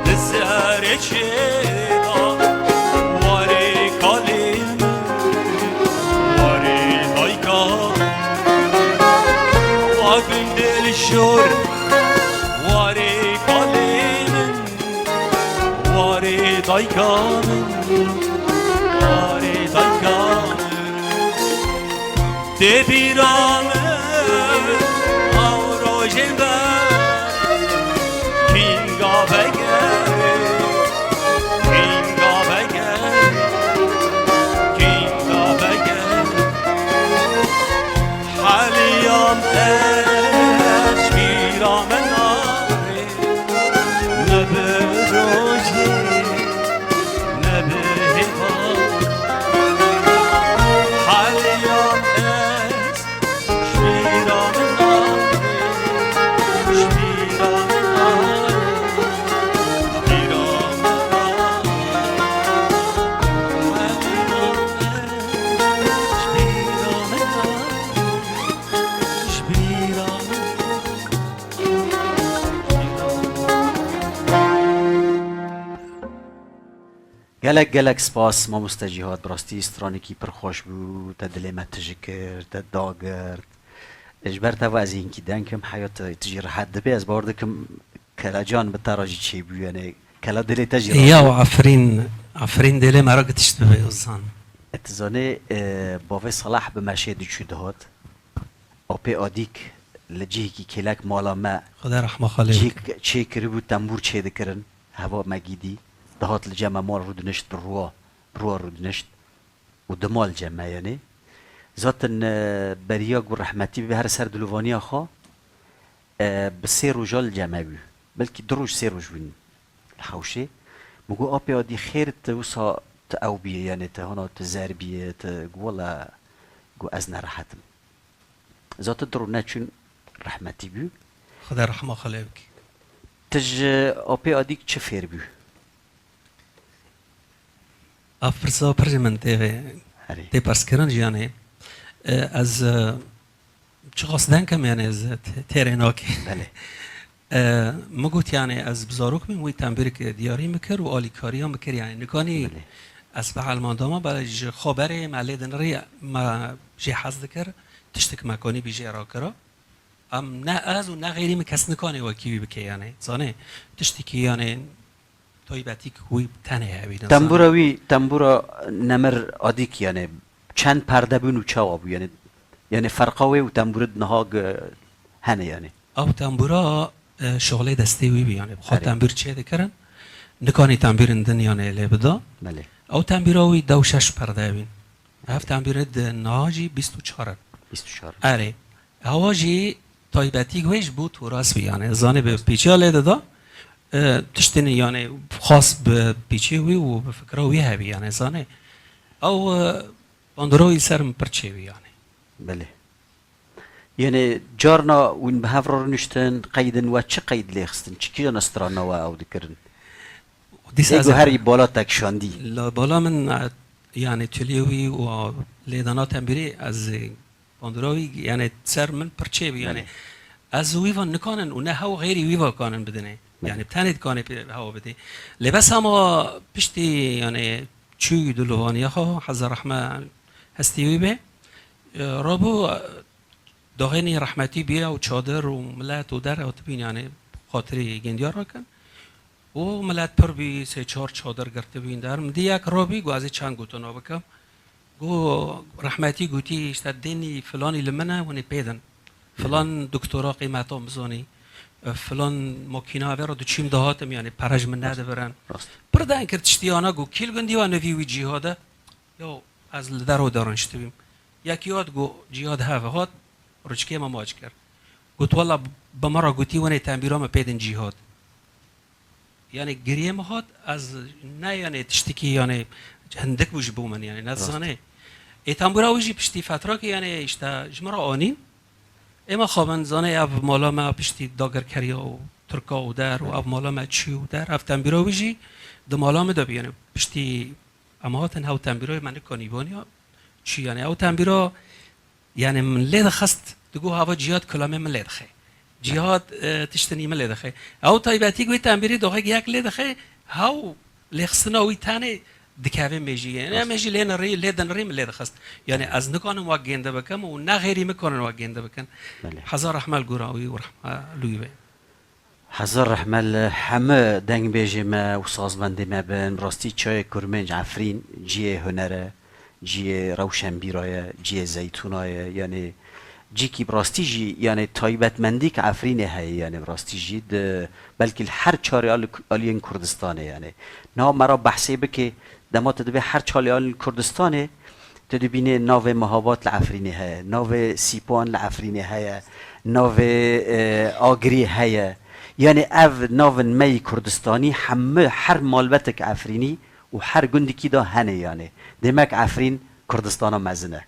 di serê çê de, warê kalê min, warê dayka. Wa gundê li şor, warê kalê min, warê dayka min, warê Pîra min ew rojên ber kînga vegere, kînga vegere, kînga vegere. Heliya min ez ji bîra min nayê, ne bi rojê, ne bi hêva. Heliya min ez Gelek gelek spas mamoste Cîhad, bi rastî stranekî pir xweş bû, te dilê me tije kir, te dagirt. Ji ber te ve ez hinkî deng im, heya te, tu jî rehet dibê, ez bawer dikim kela can bi te re jî çêbû, yani kela dilê te jî razî. Yaw, efrîn, efrîn dilê me re gitiş bibe, Ozan. E, tu zanê, e, bavê Salah bi meşê diçû dihat. Apê Adîk li cihekî kêlek mala me Xwedê rehma xalê bike. Cihek çêkiribû, tembûr çêdikirin. Heva me gîdî. Dihat li cem me mal rûdinişt, bi rûwa, bi rûwa rûdinişt. Û dima li cem me, yanî. Zaten, e, beriya ku rehmetî bibe her ser dilovaniya xwe, e, bi sê roja li cem me bû. Belkî du roj, sê roj bûn li hewşê. Min got, "Apê Adî, xêr, tu wisa tu ew bîyê, yanî tu hana tu zer bîyê, tu." Got, "Wela," got, "ez nerehet im." Zaten du roj neçûn, rehmetî bû. Xwedê rehma xwe lê bike. Tu ji Apê Adîk çi fêr bû? Ev pirsa pir ji min tê vê, Erê. Tê perskirin jî, yanî, e, ez, e, çiqas deng im, yanî, ez tê-, têrê nakê. Belê. E, min got, yanî, ez bi zarok bûm, wî tembûrek diyarî min kir û alîkariya min kir, yanî, nikanî Belê. Ez bi elmandama, belê ji xwe berê me lê dinirî, me jê hez dikir, tiştek me kanî bî jê rakira. Em ne ez û ne xeyrî min kes nikanê wekî wî bike, yanî. Zanê, tiştekî, yanî, taybetî ku wî tenê hewî, ne Tembûra zanê. Wî, tembûra Nemir Adîk, yanî, çend perde bûn û çawa bû, yanî, yanî, ferqa wê û tembûrê di niha g-, hene, yanî. Ew tembûra, e, şixulê destê wî bû, yanî, bi xwe Erê. Tembûr çê dikirin, nikanî tembûrên din, yanî, lê bida. Belê. Ew tembûra wî dew şeş perde bûn. Ev tembûrê di niha jî bîst û çar in. Bîst û çar. Erê. Hewa jî taybetî wê ji bo toras bî, yanî, zanê bi Belê. Pîçiya lê dida, e, tiştên, yanî, xas bi pîçê wî û bi fikra wî hebî, yanî, zanê. Ew, e, bandora wî ser min pir çêbî, yanî. Belê. Yanî, carna hûn bi hev re rûniştin, qeydin we çi qeyd lê xistin? Çi kîjan strana we ew dikirin? Dîsa Ê ez got herî bala te kişandî. La bala min, e, yanî, tulê wî û lêdana tembûrê ez, e, Bandora wî, yanî, ser min pir çêbû, yanî. Belê. Ez û wî va nikanin û ne hew xeyrî wî va kanin bidinê. Belê. Yanî, bi tenê dikanê pê hewa bidê. Lê bes hema piştî, yanî, çû dilovaniya xwe, heza rehme hestî wî bê, e, rabû, e, daxênî rehmetî bîya û çadir û milet û der hatibîn, yanî, xatirî gêndiya rakin. Û milet pir bî, sê çar çadir girtibîn der. Min dî yek rabî, got, "Ez ê çend gotina bikim." Got, rehmetî gotî, işte, "Dênî filanî li min e, hûn ê pê din. Filan doktora qîmeta min bizanî, e, filan makîna vê re diçûm dihatim, yanî pere ji min nedibirin." Rast. Pir deng kir tiştiyana, got, "Kî li gundî we nivî wî Cîhad e?" "Ya, ez li derve de rûniştibîm." Yekî hat, got, "Cîhad hev e." Hat, rûçikê me maç kir. Got, "Wela, bi min re gotî, hûn ê tembîra min pê din Cîhad." Yanî giriyê min hat, ez ne, yanî, tiştekî, yanî, hindik bû ji bo min, yanî, ne Rast. Zanê. Ê tembûra wî jî piştî fetrakê, yanî, işte, ji min re anîn. Ê me xabin, zanê, ev mala me piştî dagirkeriya û Tirka û der û Belê. Ev mala me çû û der. Ev tembûra wî jî di mala min de bû, yanî, piştî em hatin hew tembûra wî me nikanî baniya çû, yanî, ew tembûra Yanî min lê dixist, digot, "Hava Cîhad kulamê min lê dixe. Cîhad, e, tiştinî min lê dixe." Ew taybetî wê tembîrî doxek yek lê dixe, hew lêxistina wî tenê dikeve mêjiyê. Yanî Rast. Em ê jî lê nirî, lê dinirî min lê dixist. Yanî Belê. Ez nikanim wek gênde bikim û ne xêrî min kanin wek gênde bikin. Belê. Hezar rehme li gora wî û rehme li wî be. Hezar rehme li heme dengbêjê me û sazbendê me bin. Bi rastî çiyayê Kurmênc, Efrîn, ciyê huner e, ciyê Rewşenbîra ye, ciyê Zeytûna ye, yanê cîkî bi rastî jî, yanê taybetmendîk Efrînê heye, yanê bi rastî jî di, belkî li her çarê al-, aliyên Kurdistanê, yanê. Niha me ra behsê bike, dema tu dibê her çarê aliyên Kurdistanê, tu dibînê navê Mehabat li Efrînê heye, navê Sîpan li Efrînê heye, navê, e, Agirî heye. Yanê ev navin me yî Kurdistanî hemû her malbetek Efrînî û her gundikî de hene yanê. Demek Efrîn Kurdistana mezin e.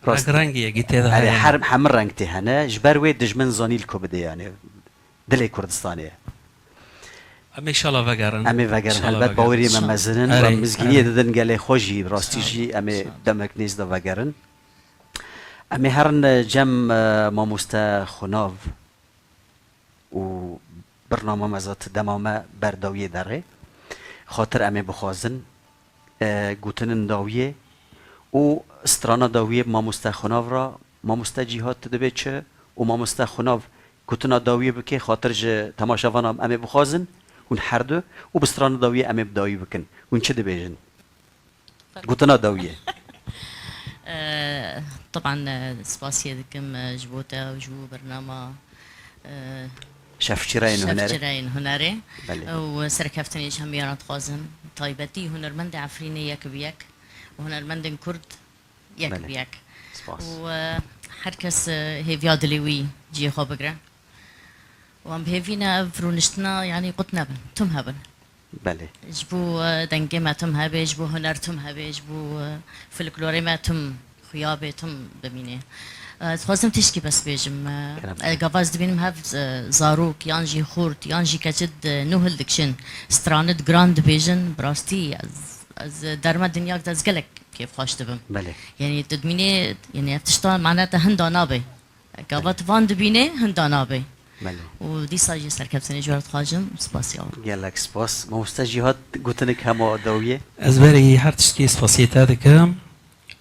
Rast. Reng rengî yekî tê de Erê, heye. Her, hemû reng tê hene. Ji ber wê dijmin zanî li ku bidê yanê. Dilê Kurdistanê ye. Em ê inşallah vegerin. Em ê vegerin. Helbet bawerî me mezin in. Erê, we mizgîniyê didin gelê xwe jî, rastî jî em ê demek nêz de vegerin. Em ê herin cem, e, mamoste Xunav û birnama me zat dema me ber dawiyê derê. Xatir em ê bixwazin, e, gotinin dawiyê û strana dawiyê bi mamoste Xunav re, mamoste Cîhad tu dibê çi û mamoste Xunav gotina dawiyê bike, xatir ji temaşevanan em ê bixwazin, hûn her du û bi strana dawiyê em ê bi dawî bikin. Hûn çi dibêjin? Gotina dawiyê. Eee, teban, eee, spasiye dikim, eee, ji bo te û ji bo bernama, eee, Şevçireyên Hunerê. Şevçireyên Hunerê. Belê. Û serkeftinê ji hemûyan re dixwazim. Taybetî hunermendê Efrînê yek bi yek û hunermendên Kurd yek Belê. bi yek. Spas. Û, eee, her kes, eee, hêviya dilê wî cihê xwe bigire. Û em bi hêvî ne ev rûniştina, yanî qut nebin, tim hebin. Belê. Ji bo, e, dengê me tim hebe, ji bo huner tim hebe, ji bo, e, folklorê me tim xuya bê, tim bimîne. E, dixwazim tişkî bes bêjim. E, Kerem. e, gava ez dibînim hev, e, zarok, yan jî xort, yan jî keçit, e, nû hildikişin, stranit giran dibêjin, bi rastî ez, ez derma dinyak de ez gelek kêfxweş dibim. Belê. Yanî tu dimînê, yanî ev tişta mane te hinda nabe. Gava tu van dibînê, hinda nabe. Belê. Û dîsa jî serkeftinê ji we re dixwazim, spasiya we. Gelek spas. Mamoste Cîhad, gotinek hema dawiyê. Ez berî her tiştî spasiyê te dikim.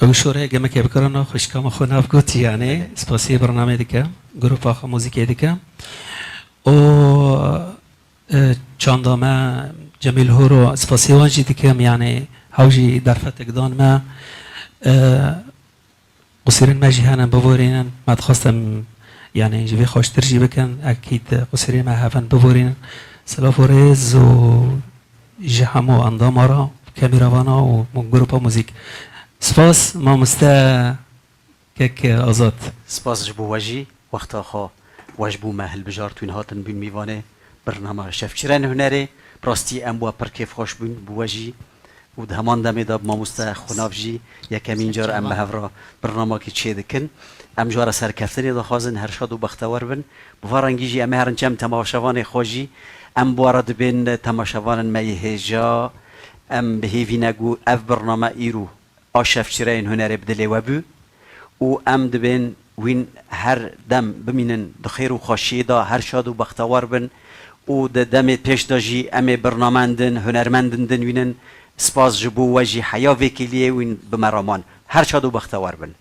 Ew şorê gemekê bikirana xwişka me xwe nav got, yanî Belê. spasiyê bernamê dikim, grupa xwe muzîkê dikim. Û, e, çanda me Cemîl Horo, spasiyê wan jî dikim, yanî hew jî derfetek dan me. E, Qusûrên me jî hene biborînin. Me dixwest em, yanî ji vê xweştir jî bikin. Ekîd qusûrên me hev in biborînin. Silav û rêz û ji hemû endama re, kemîravana û grupa muzîk. Spas, mamoste Kek Azad. Spas ji bo we jî. Wexta xwe weş bû me hilbijart, wîn hatin bûn mîvanê birnama Şevçirên Hunerê. Bi rastî em wa pir kêfxweş bûn bi we jî. Û di heman demê de bi mamoste Xunav jî yekemîn car em bi hev re birnamakî çê dikin. Em ji we re serkeftinê dixwazin, her şad û bextewer bin. Bi van rengî jî em ê herin çem temaşevanê xwe jî. Em bi we re dibên temaşevanên me yê hêja. Em bi hêvî ne ku ev birname îro a Şevçireyên Hunerê bi dilê we bû û em dibên wîn her dem bimînin di xêr û xweşiyê de, her şad û bextewar bin û di demê pêş de jî em ê birnamendin, hunermendin din wînin. Spas ji bo we jî heya vê kêliyê wîn bi me re man. Her şad û bextewar bin.